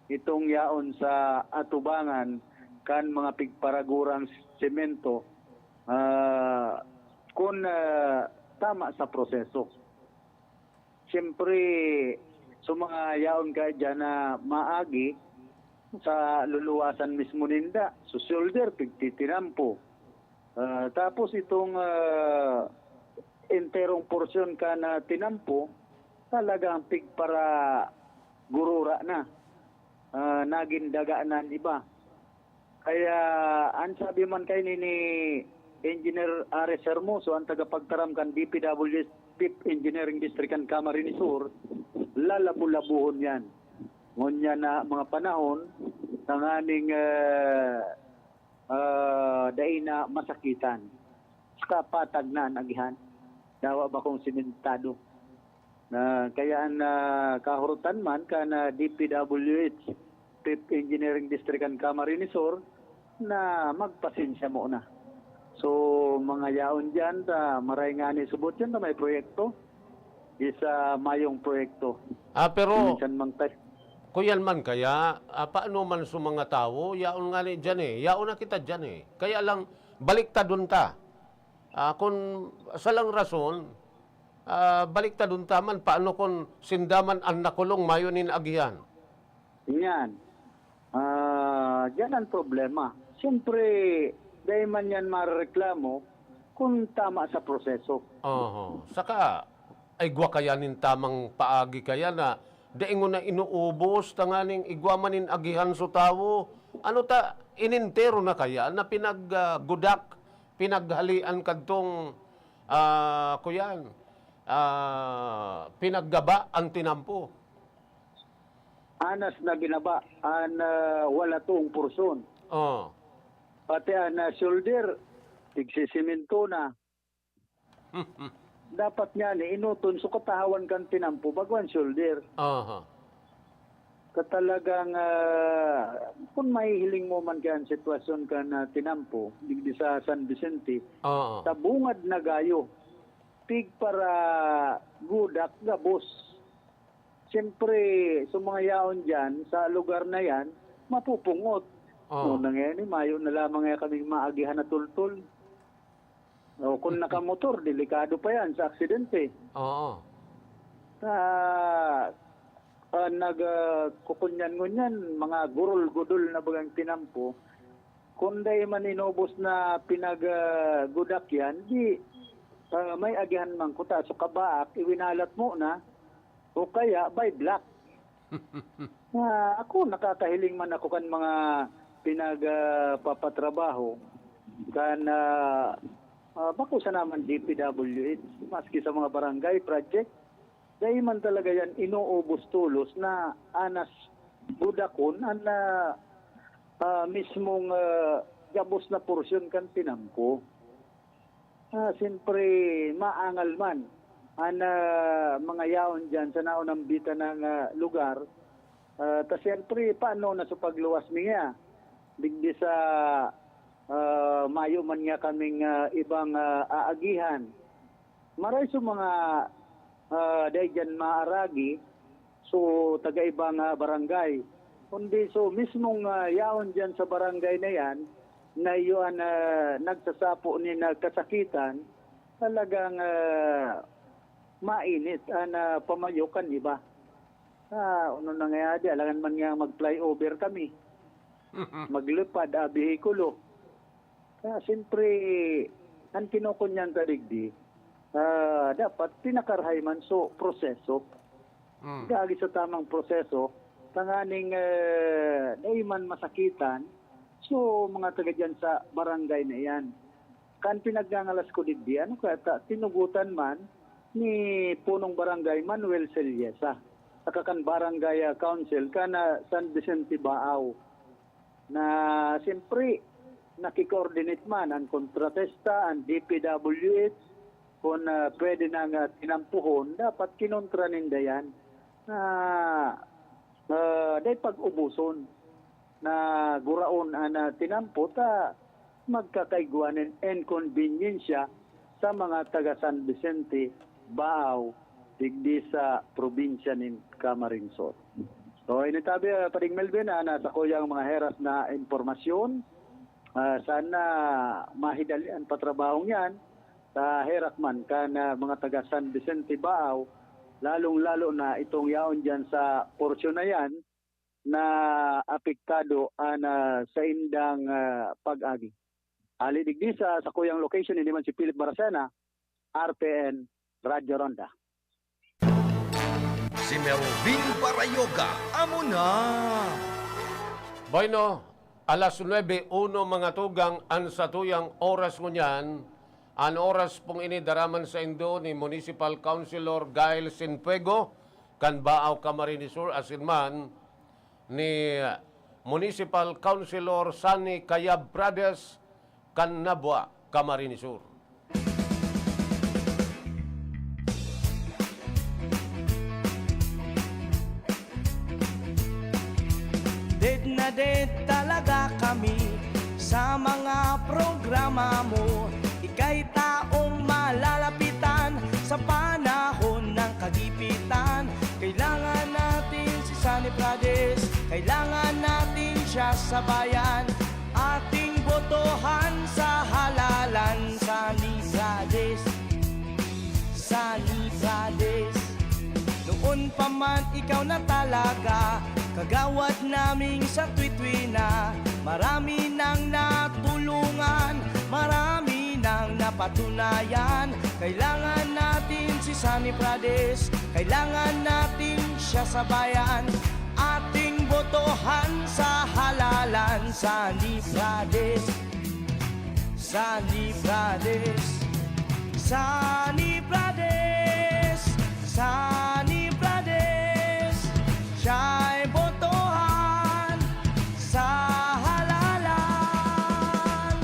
itong yaon sa atubangan kan mga pigparagurang semento, ah, kun, ah, tama sa proseso. Siyempre, sa mga yaon kaya diyan na maagi sa luluwasan mismo ninda, sa shoulder, pigtitinampo. Ah, tapos itong, ah, enterong porsyon kan tinampo, talagang pigparagurura na. Ah, nagin daga na an iba. Kaya, an sabi man kaini ni Engineer Ares Hermoso, an tagapagtaram kan D P W S Fifth Engineering District kan Camarines Sur, lalabo-labohon yan. Ngunyan na mga panahon, tanganing, ah, ah, dai na masakitan. Saka patag na an agihan. Dawa bakong simentado. Na kaya an, ah, kahurutan man kan, ah, D P W H, Fifth Engineering District kan Camarines Sur, na magpasensya muna. So, mga yaon diyan, ta maray ngani subot yan na may proyekto. Di sa mayong proyekto. Ah, pero Minsan mang tay- kuyan man kaya, ah, paano man sa mga tawo? Yaon ngani diyan eh. Yaon na kita diyan eh. Kaya lang, baliktadon ta. Ah, kun sa lang rason, ah, baliktadon ta man, paano kun sinda man an nakulong mayo nin agihan? Yan. Ah, diyan ang problema. Siyempre, dai man yan marereklamo kung tama sa proseso. Oho. Saka, ay igwa kaya nin tamang paagi kaya na dai ngona inuubos tanganing igwa man nin agihan sa tawo. Ano ta, inentero na kaya na pinag, ah, gudak, pinaghalian kadtong, ah, kuyan, ah, pinaggaba ang tinampo? Anas na ginaba an, ah, wala toong porsyon. Oh. Pati an, ah, shoulder, tigsisiminto na. Dapat ngani, inoton so katahawan kan tinampo bago an shoulder. Aha. Ka talagang, ah, kun mahihiling mo man kaya an sitwasyon kan, ah, tinampo, digdi sa San Vicente, Oo. sa bungad na gayo, pigparagudak gabos. Siyempre, sa mga yaon diyan, sa lugar na yan, mapupungot. Oo. Una ngayon, eh, mayo na lamang kaya kaming maagihan na tultol. O, kung nakamotor, delikado pa yan sa aksidente. Oo. Sa, ah, nag, ah, kukunyan-ngunyan, mga gurul-gudol na bagang tinampo. Kung dai man inubos na pinag, ah, gudak yan, di, ah, may agihan man kuta. So, kabaak, iwinalat mo na, o kaya by block. Ah, ako, nakakahiling man ako kan mga pinagpapatrabaho kan, ah, ah, bako sana man D P W H, maski sa mga barangay project, dai man talaga yan inuubos tolos na anas gudakon an, ah, ah, mismong, ah, gabos na porsyon kan tinampo. Ah, siyempre, maangal man an, ah, mga yaon diyan sa naunambitan na, ah, lugar. Ah, ta siyempre, paano na sa pagluwas niya? Digdi sa, ah, mayo man niya kaming, ah, ibang, ah, aagihan. Maray sa mga, ah, dai diyan maaragi, so, taga-ibang, ah, barangay. Kundi so mismong, ah, yaon diyan sa barangay na yan, na iyo an, ah, nagsasapo nin, ah, kasakitan, talagang, ah, mainit an, ah, pamayo kan iba. Ah, ano na nga di, alangan man nga mag-flyover kami. Maglipad, ah, behikulo. Kaya siyempre, ang kinukunyan ta digdi, ah, dapat pinakarahay man so proseso. Mm. Kaagi sa tamang proseso, tanganing, eh, dai man masakitan, so mga taga dyan sa barangay na iyan. Kan pinagngangalas ko digdi, ano kaya ta, tinugutan man ni Punong Barangay Manuel Celiesa, saka kan Barangay, ah, Council kan, ah, San Vicente Baao, na siyempre, naki-coordinate man ang kontratista, ang D P W H, kung, ah, pwede nang, ah, tinampuhon, dapat kinontra ninda yan. Na, ah, dai pag-ubuson na guraon an, ah, tinampo ta magkakaigwa nin inkonbinyensiya sa mga taga San Vicente, Baao, digdi sa probinsya nin Camarines Sur. So, ini tabi, ah, Pading Melvin, ah, nasa kuyang mga heras na impormasyon. Ah, sana mahidali an patrabahong yan sa herak man kan, ah, mga taga San Vicente, Baao, lalong-lalo na itong yaon diyan sa porsyon na yan na apektado an, ah, saindang, ah, pag-agi. Hali digdi sa sakuyang location, ini man si Philip Baracena, R T N, Radyo Ronda. Si Melvin Barayoga, amo na. Bueno, alas nuebe uno, mga tugang, an satuyang oras ngunyan. An oras pong ini dara man saindo ni Municipal Councilor Gail Sinfuego, kan Baao, Camarines Sur, asin man ni Municipal Councilor Sunny Cayab Prades, kan Nabua, Camarines Sur. Dead na dead talaga kami sa mga programa mo. Ika'y taong malalapitan sa panahon ng kagipitan. Kailangan natin si Sunny Prades, kailangan natin siya sa bayan. Ating botohan sa halalan, Sunny Prades, Sunny Prades. Noon pa man ikaw na talaga, kagawad naming sa Twitwi na. Marami nang natulungan, marami nang napatunayan. Kailangan natin si Sunny Prades, kailangan natin siya sa bayan. Ating botohan sa halalan, Sunny Prades, Sunny Prades, Sunny Prades, Sunny Prades, siya'y botohan sa halalan.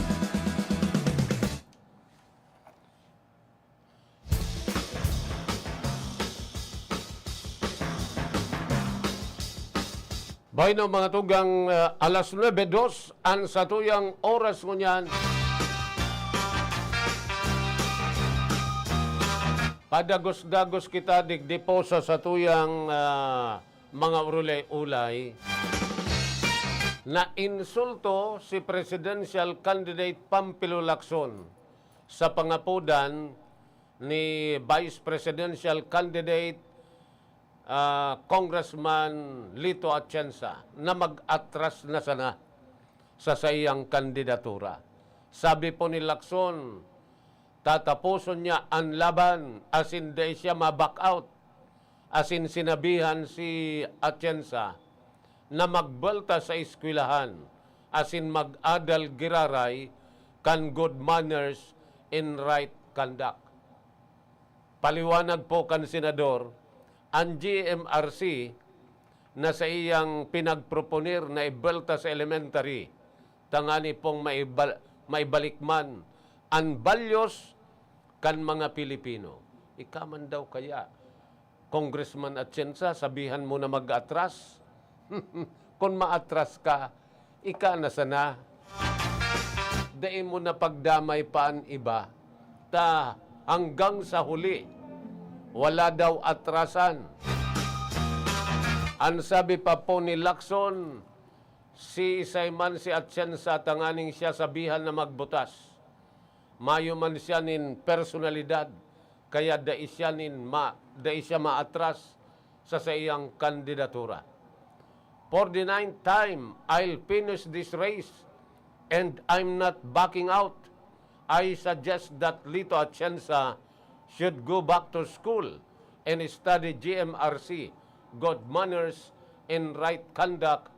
Bueno, mga tugang, ah, alas nuebe dos an satuyang oras ngunyan. Padagos-dagos kita digdi po sa satuyang, ah, mga urulay-ulay. Nainsulto si presidential candidate Panfilo Lacson sa pangapodan ni Vice Presidential Candidate, ah, Congressman Lito Atienza na mag-atras na sana sa saiyang kandidatura. Sabi po ni Lacson, tataposon niya an laban asin dai siya ma-back out. Asin sinabihan si Atienza na magbelta sa eskwelahan asin mag-adal giraray kan good manners and right conduct. Paliwanag po kan senador, an G M R C na saiyang pinagproponer na ibelta sa elementary tangani pong maibal-, maibalik man an values kan mga Pilipino. Ika man daw kaya, Congressman Atienza, sabihan mo na mag-atras? Kun maatras ka, ika na sana. Dai mo na pagdamay pa an iba. Ta hanggang sa huli, wala daw atrasan. An sabi pa po ni Lacson, siisay man si Atienza tanganing siya sabihan na magbutas. Mayo man siya nin personalidad, kaya dai siya nin ma-, dai siya maatras sa saiyang kandidatura. For the ninth time, I'll finish this race and I'm not backing out. I suggest that Lito Atienza should go back to school and study G M R C, good manners and right conduct.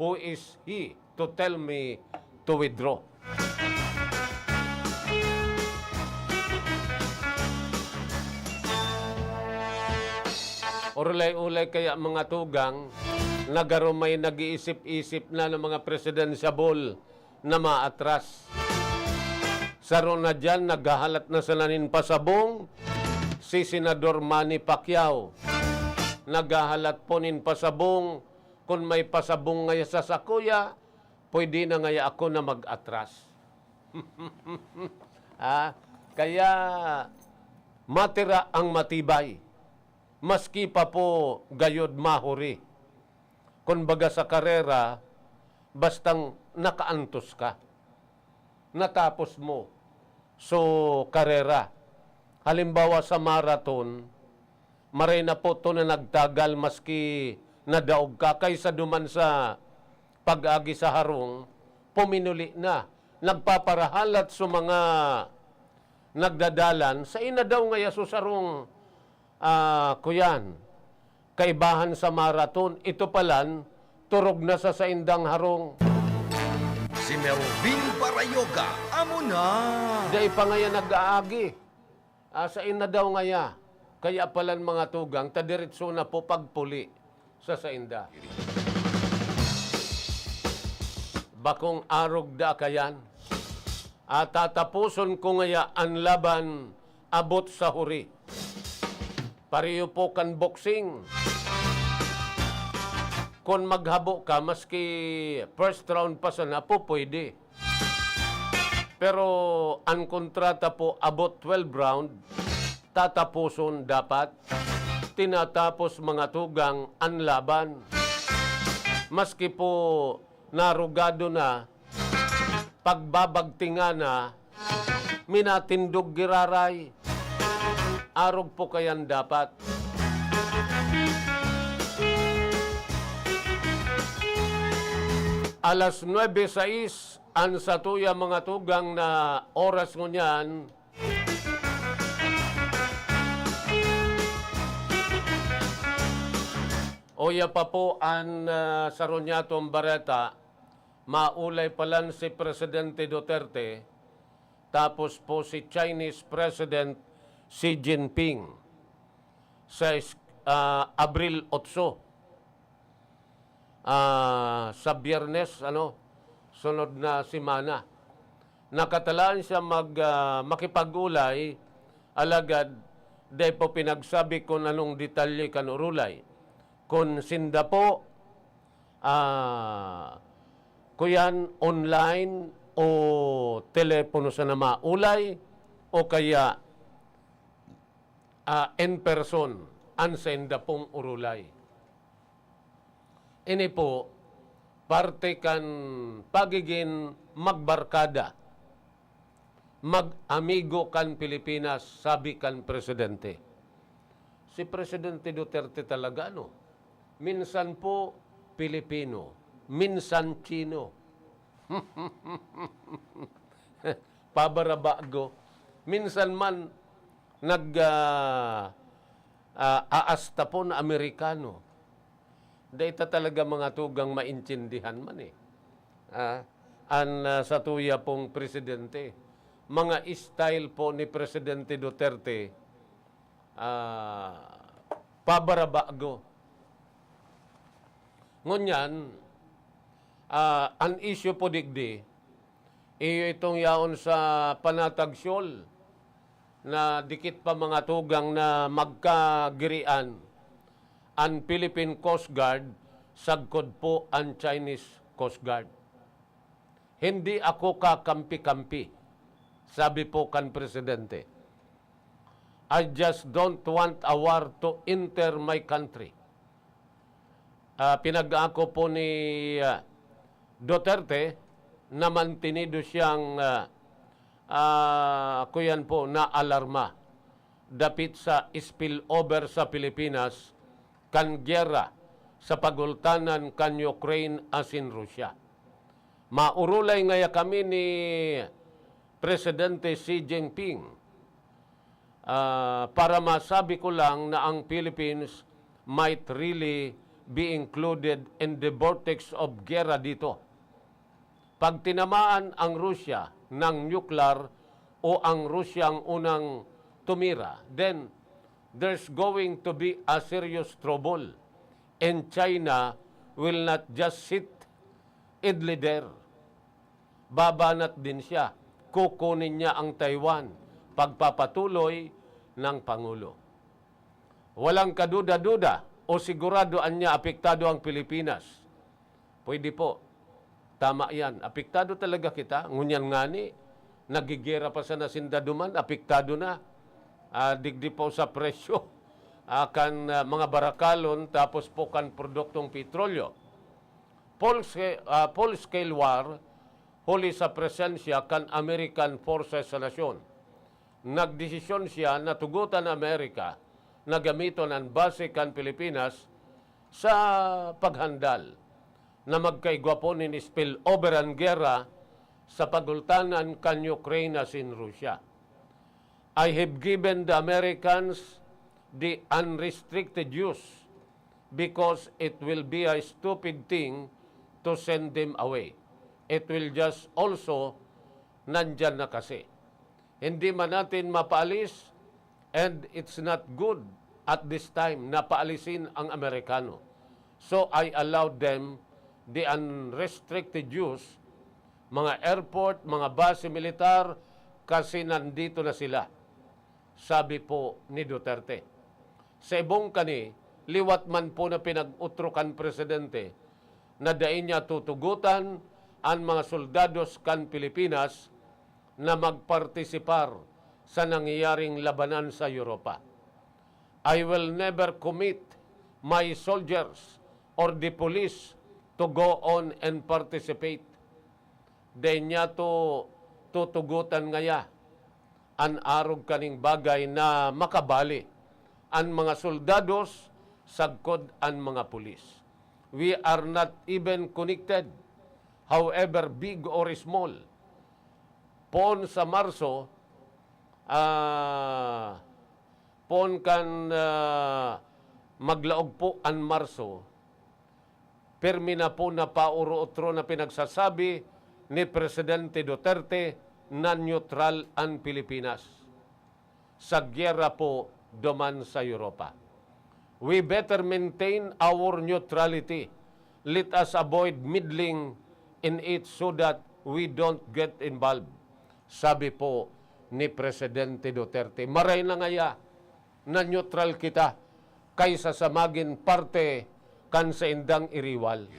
Who is he to tell me to withdraw? Orulay-ulay kaya, mga tugang, na garo may nag-iisip-isip na ng mga presidentiable na maatras. Saro na diyan, naghahalat na sana nin pasabong si Senador Manny Pacquiao. Naghahalat po nin pasabong, kun may pasabong ngaya sa sakuya, pwede na ngaya ako na mag-atras. Ah, kaya matira ang matibay, maski pa po gayod mahuri. Kun baga sa karera, bastang nakaantos ka, natapos mo so karera. Halimbawa, sa marathon, maray na po to na nagtagal maski nadaog ka, kaysa duman sa pag-agi sa harong, puminuli na. Nagpaparahalat sa mga nagdadalan, sa ina daw ngaya so sarong, ah, kuyan, kaibahan sa marathon. Ito palan, turog na sa saindang harong. Si Melvin Barayoga, amo na. Dai pa ngaya nag-aagi. Ah, sain na daw ngaya. Kaya palan, mga tugang, ta diretso na po pagpuli sa sainda. Bakong arog da kayan. Ah, tatapuson ko ngaya an laban abot sa huri. Pareho po kan boxing. Kun maghabo ka, maski first round pa sana po, pwede. Pero an kontrata po abot twelve round, tataposon dapat. Tinatapos, mga tugang, an laban. Maski po narugado na, pagbabagtingan na, minatindog giraray. Arog po kayan dapat. Alas nuebe sais an satuya, mga tugang, na oras ngunyan. Uya pa po an, ah, saro niyatong bareta, maulay palan si Presidente Duterte, tapos po si Chinese President Xi Jinping sa is-, ah, Abril otso. Ah, sa Biyernes, ano, sunod na semana. Nakatalaan siya mag, ah, makipag-ulay, alagad dai po pinagsabi kun anong detalye kan urulay. Kun sinda po, ah, kuyan, online o telepono sana maulay, o kaya, ah, in person an sainda pong urulay. Ini po, parte kan pagigin magbarkada, mag-amigo kan Pilipinas, sabi kan presidente. Si Presidente Duterte talaga, ano? Minsan po Pilipino, minsan Chino. Pabarabago. Minsan man nag, ah, ah, aasta po na Amerikano. Dai ta talaga, mga tugang, maintindihan man, eh. Ah, an, ah, satuya pong presidente, mga style po ni Presidente Duterte, ah, pabarabago. Ngunyan, ah, an isyu po digdi, iyo itong yaon sa Panatag Shoal na dikit pa, mga tugang, na magkagirian an Philippine Coast Guard sagkod po an Chinese Coast Guard. "Hindi ako kakampi-kampi," sabi po kan presidente. "I just don't want a war to enter my country." Ah, pinag-ako po ni, ah, Duterte na mantinido siyang, ah, ah, kuyan po, naalarma dapit sa spillover sa Pilipinas kan giyera sa pagultanan kan Ukraine asin Russia. Maorolay ngaya kami ni Presidente Xi Jinping, ah, para masabi ko lang na ang Philippines might really be included in the vortex of giyera dito. Pag tinamaan ang Russia ng nuclear o ang Russia ang unang tumira, then there's going to be a serious trouble. And China will not just sit idly there. Babanat din siya. Kukunin niya ang Taiwan. Pagpapatuloy ng Pangulo. Walang kaduda-duda o sigurado anya apektado ang Pilipinas. Pwede po. Tama yan. Apektado talaga kita. Ngunyan ngani, nagigera pa sana sinda duman, apektado na. Ah, digdi pa sa presyo, ah, kan, ah, mga barakalon, tapos po kan produktong petrolyo. Full sca-, ah, full scale war, huli sa presensya kan American forces sa nasyon. Nagdesisyon siya na tugotan ang Amerika na gamiton an base kan Pilipinas sa paghandal na magkaigwa po nin spillover an gera sa pagultanan kan Ukraine asin Russia. I have given the Americans the unrestricted use because it will be a stupid thing to send them away. It will just also nandyan na kasi. Hindi man natin mapaalis, and it's not good at this time na paalisin ang Amerikano. So I allowed them the unrestricted use, mga airport, mga base militar, kasi nandito na sila, sabi po ni Duterte. Sa ibong kani, liwat man po na pinag-utro kan presidente na dai niya tutugotan an mga soldados kan Pilipinas na magpartisipar sa nangyayaring labanan sa Europa. I will never commit my soldiers or the police to go on and participate. Dai niya to tutugotan ngaya an arog kaning bagay na makabali an mga soldados sagkod an mga pulis. We are not even connected, however big or small. Poon sa Marso, ah, poon kan, ah, maglaog po an Marso, pirmi na po na pauro-otro na pinagsasabi ni Presidente Duterte na neutral an Pilipinas sa giyera po duman sa Europa. We better maintain our neutrality. Let us avoid meddling in it so that we don't get involved, sabi po ni Presidente Duterte. Maray na ngaya na neutral kita kaysa sa magin parte kan saindang iriwal.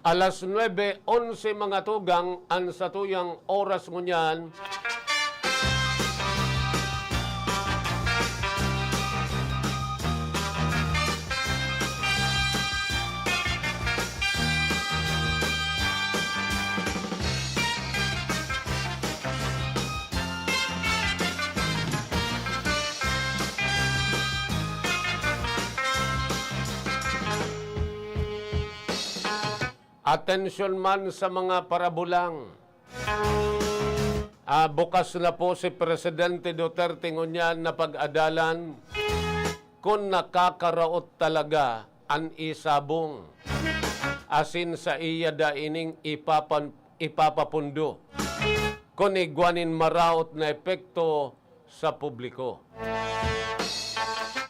Alas nuebe onse mga tugang an satuyang oras ngunyan. Atensyon man sa mga parabulang. Ah, bukas na po si Presidente Duterte ngunyan na pag-adalan kun nakakaraot talaga an isabong asin saiya da ining ipapan-, ipapapundo kun igwa nin maraot na epekto sa publiko.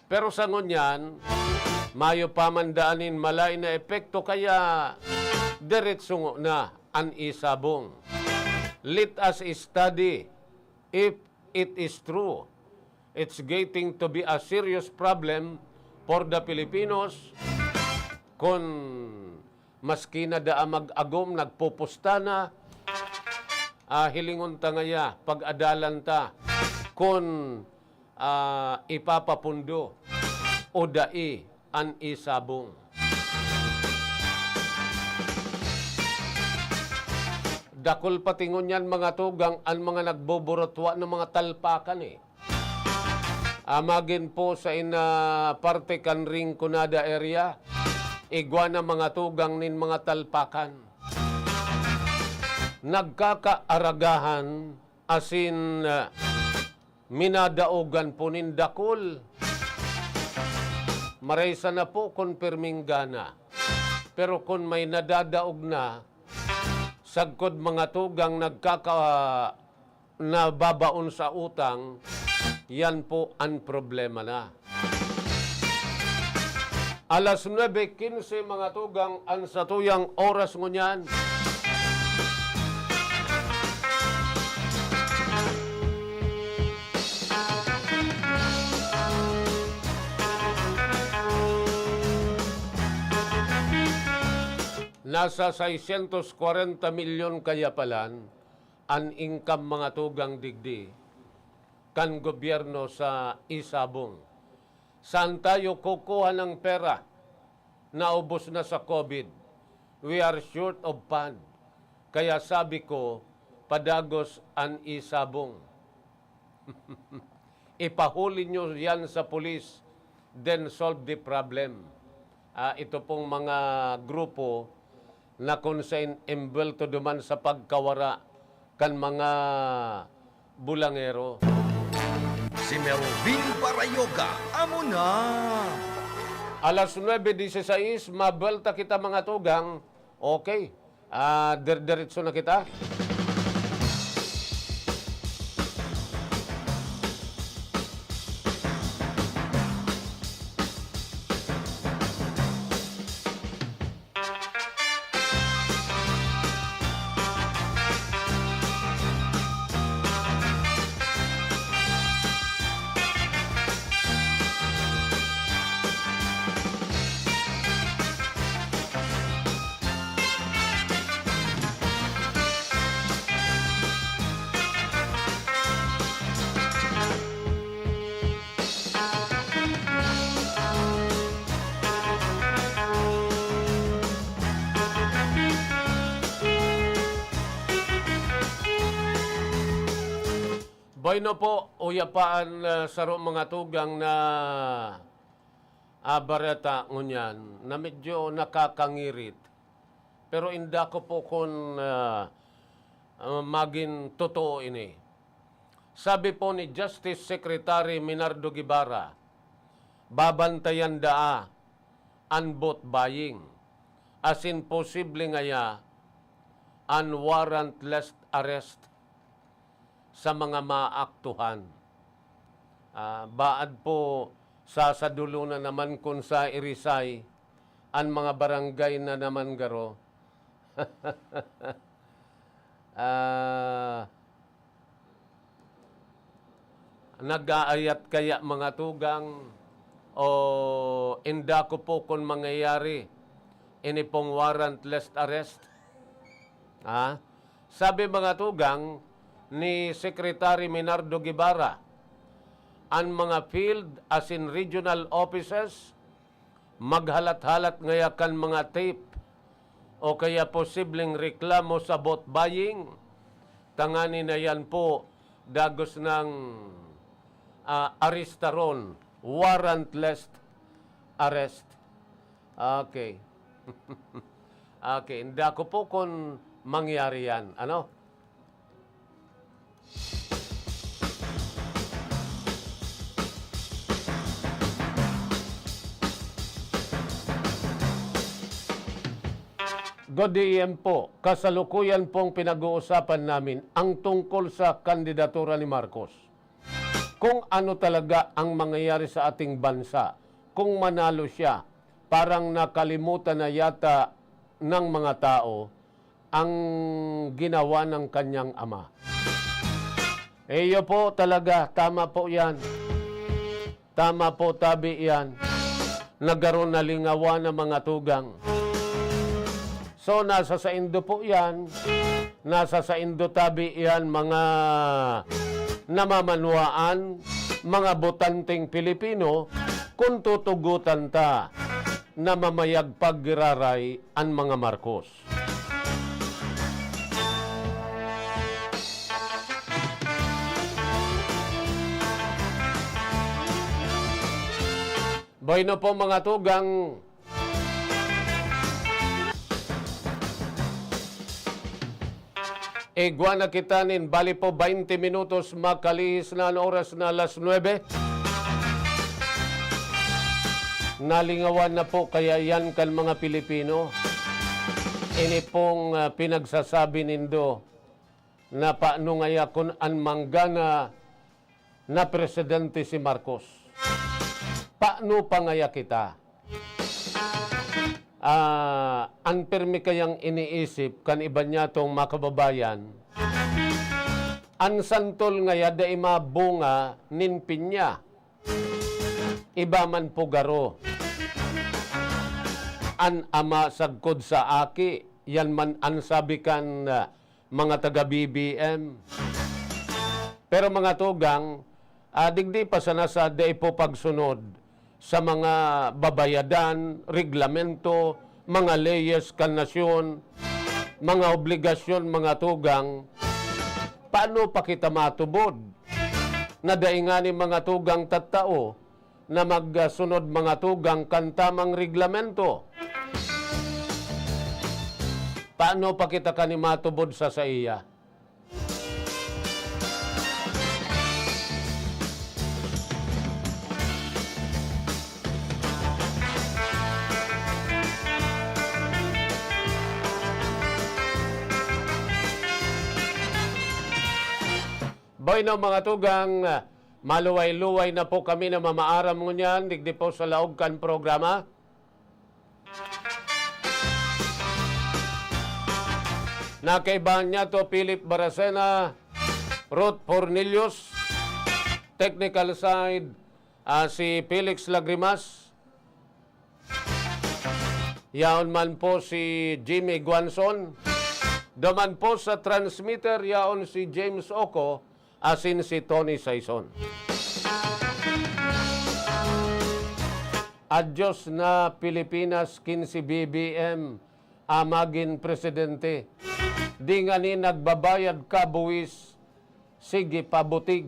Pero sa ngunyan, mayo pa man daan nin malaen na epekto kaya diretso ngona an isabong. Let us study if it is true. It's getting to be a serious problem for the Filipinos kun maski na daa mag-agom, nagpupusta na, ah, hilingon ta ngaya, pag-adalan ta kun, ah, ipapapundo o dai an isabong. Dakul pati ngunyan, mga tugang, an mga nagbuburutwa ng mga talpakan, eh. Ah, magin po sa ina parte kan Rinconada area, igwa na, mga tugang, nin mga talpakan. Nagkakaaragahan asin, ah, minadaogan po nin dakul. Maray sana po kun pirming gana. Pero kun may nadadaog na, sagkod, mga tugang, nagkaka-, nababaon sa utang, yan po an problema na. Alas nuebe quince, mga tugang, an satuyang oras ngunyan. Nasa seiscientos cuarenta milyon kaya palan an income, mga tugang, digdi kan gobyerno sa Isabong. Saan tayo kukuha ng pera? Naubos na sa covid. We are short of fund. Kaya sabi ko, padagos an Isabong. Ipahuli nyo yan sa pulis, then solve the problem. Ah, ito pong mga grupo na kung sain embwelto duman sa pagkawara kan mga bulangero. Si Melvin Barayoga, amo na. Alas nuebe dieciséis, mabelta kita, mga tugang. Okay. Ah, dir-, diretso na kita. Bueno po, uya pa an, ah, saro, mga tugang, na, ah, bareta ngunyan na medyo nakakangirit. Pero inda ko po kun, ah, ah, magin totoo ini. Sabi po ni Justice Secretary Minardo Guevara, babantayan daa an vote buying, asin posible ngaya an warrantless arrest sa mga maaktuhan. Ah, baad po, sasadulonan naman kun sa Irisay, an mga barangay na naman garo. Ah, nag-aayat kaya, mga tugang, o inda ko po kun mangyayari ini pong warrantless arrest? Ha? Sabi, mga tugang, ni Secretary Minardo Guevara, an mga field asin regional offices maghalat-halat ngaya kan mga tip o kaya posibleng reklamo sa vote buying, tanganing na yan po dagos nang, ah, arestaron, warrantless arrest. Okay. Okay, inda ko po kun mangyari yan. Ano? Good A M po. Kasalukuyan pong pinag-uusapan namin ang tungkol sa kandidatura ni Marcos. Kung ano talaga ang mangyayari sa ating bansa kung manalo siya, parang nakalimutan na yata ng mga tao ang ginawa ng kanyang ama. Iyo po talaga, tama po yan. Tama po, tabi yan. Nagkaroon na lingawa ng mga tugang. So, nasa saindo po yan. Nasa saindo tabi yan, mga namamanwaan, mga botanteng Pilipino, kung tutugutan ta na mamayag paggiraray an mga Marcos. Bueno po, mga tugang. Igwa na kita nin bali po baynte minutos, makalihis na an oras na alas nuebe. Nalingawan na po kaya yan kan mga Pilipino. Ini pong, ah, pinagsasabi nindo na paano ngaya kun an manggana na presidente si Marcos? Paano pa ngaya kita? Ah, an pirmi kayang iniisip kan iba niyatong mga kababayan, an santol ngaya dai mabunga nin pinya. Iba man po garo. An ama sagkod sa aki, yan man an sabi kan, ah, mga taga B B M. Pero, mga tugang, ah, digdi pa sana sa dai po pagsunod sa mga babayadan, reglamento, mga leyes kan nasyon, mga obligasyon, mga tugang, paano pa kita matubod na dai ngani, mga tugang, tattao na magsunod, mga tugang, kan tamang reglamento? Paano pa kita kani matubod sa saiya? Bueno, mga tugang, maluway-luway na po kami na mamaaram ngunyan digdi po sa laog kan programa. Nakaibahan niyato, Philip Baracena, Ruth Fornillos, technical side, ah, si Felix Lagrimas, yaon man po si Jimmy Guanzon, duman po sa transmitter, yaon si James Oco, asin si Tony Saison. Adyos na Pilipinas, quince B B M, ah, magin presidente. Di ngani nagbabayad ka buwis, sige pa butig.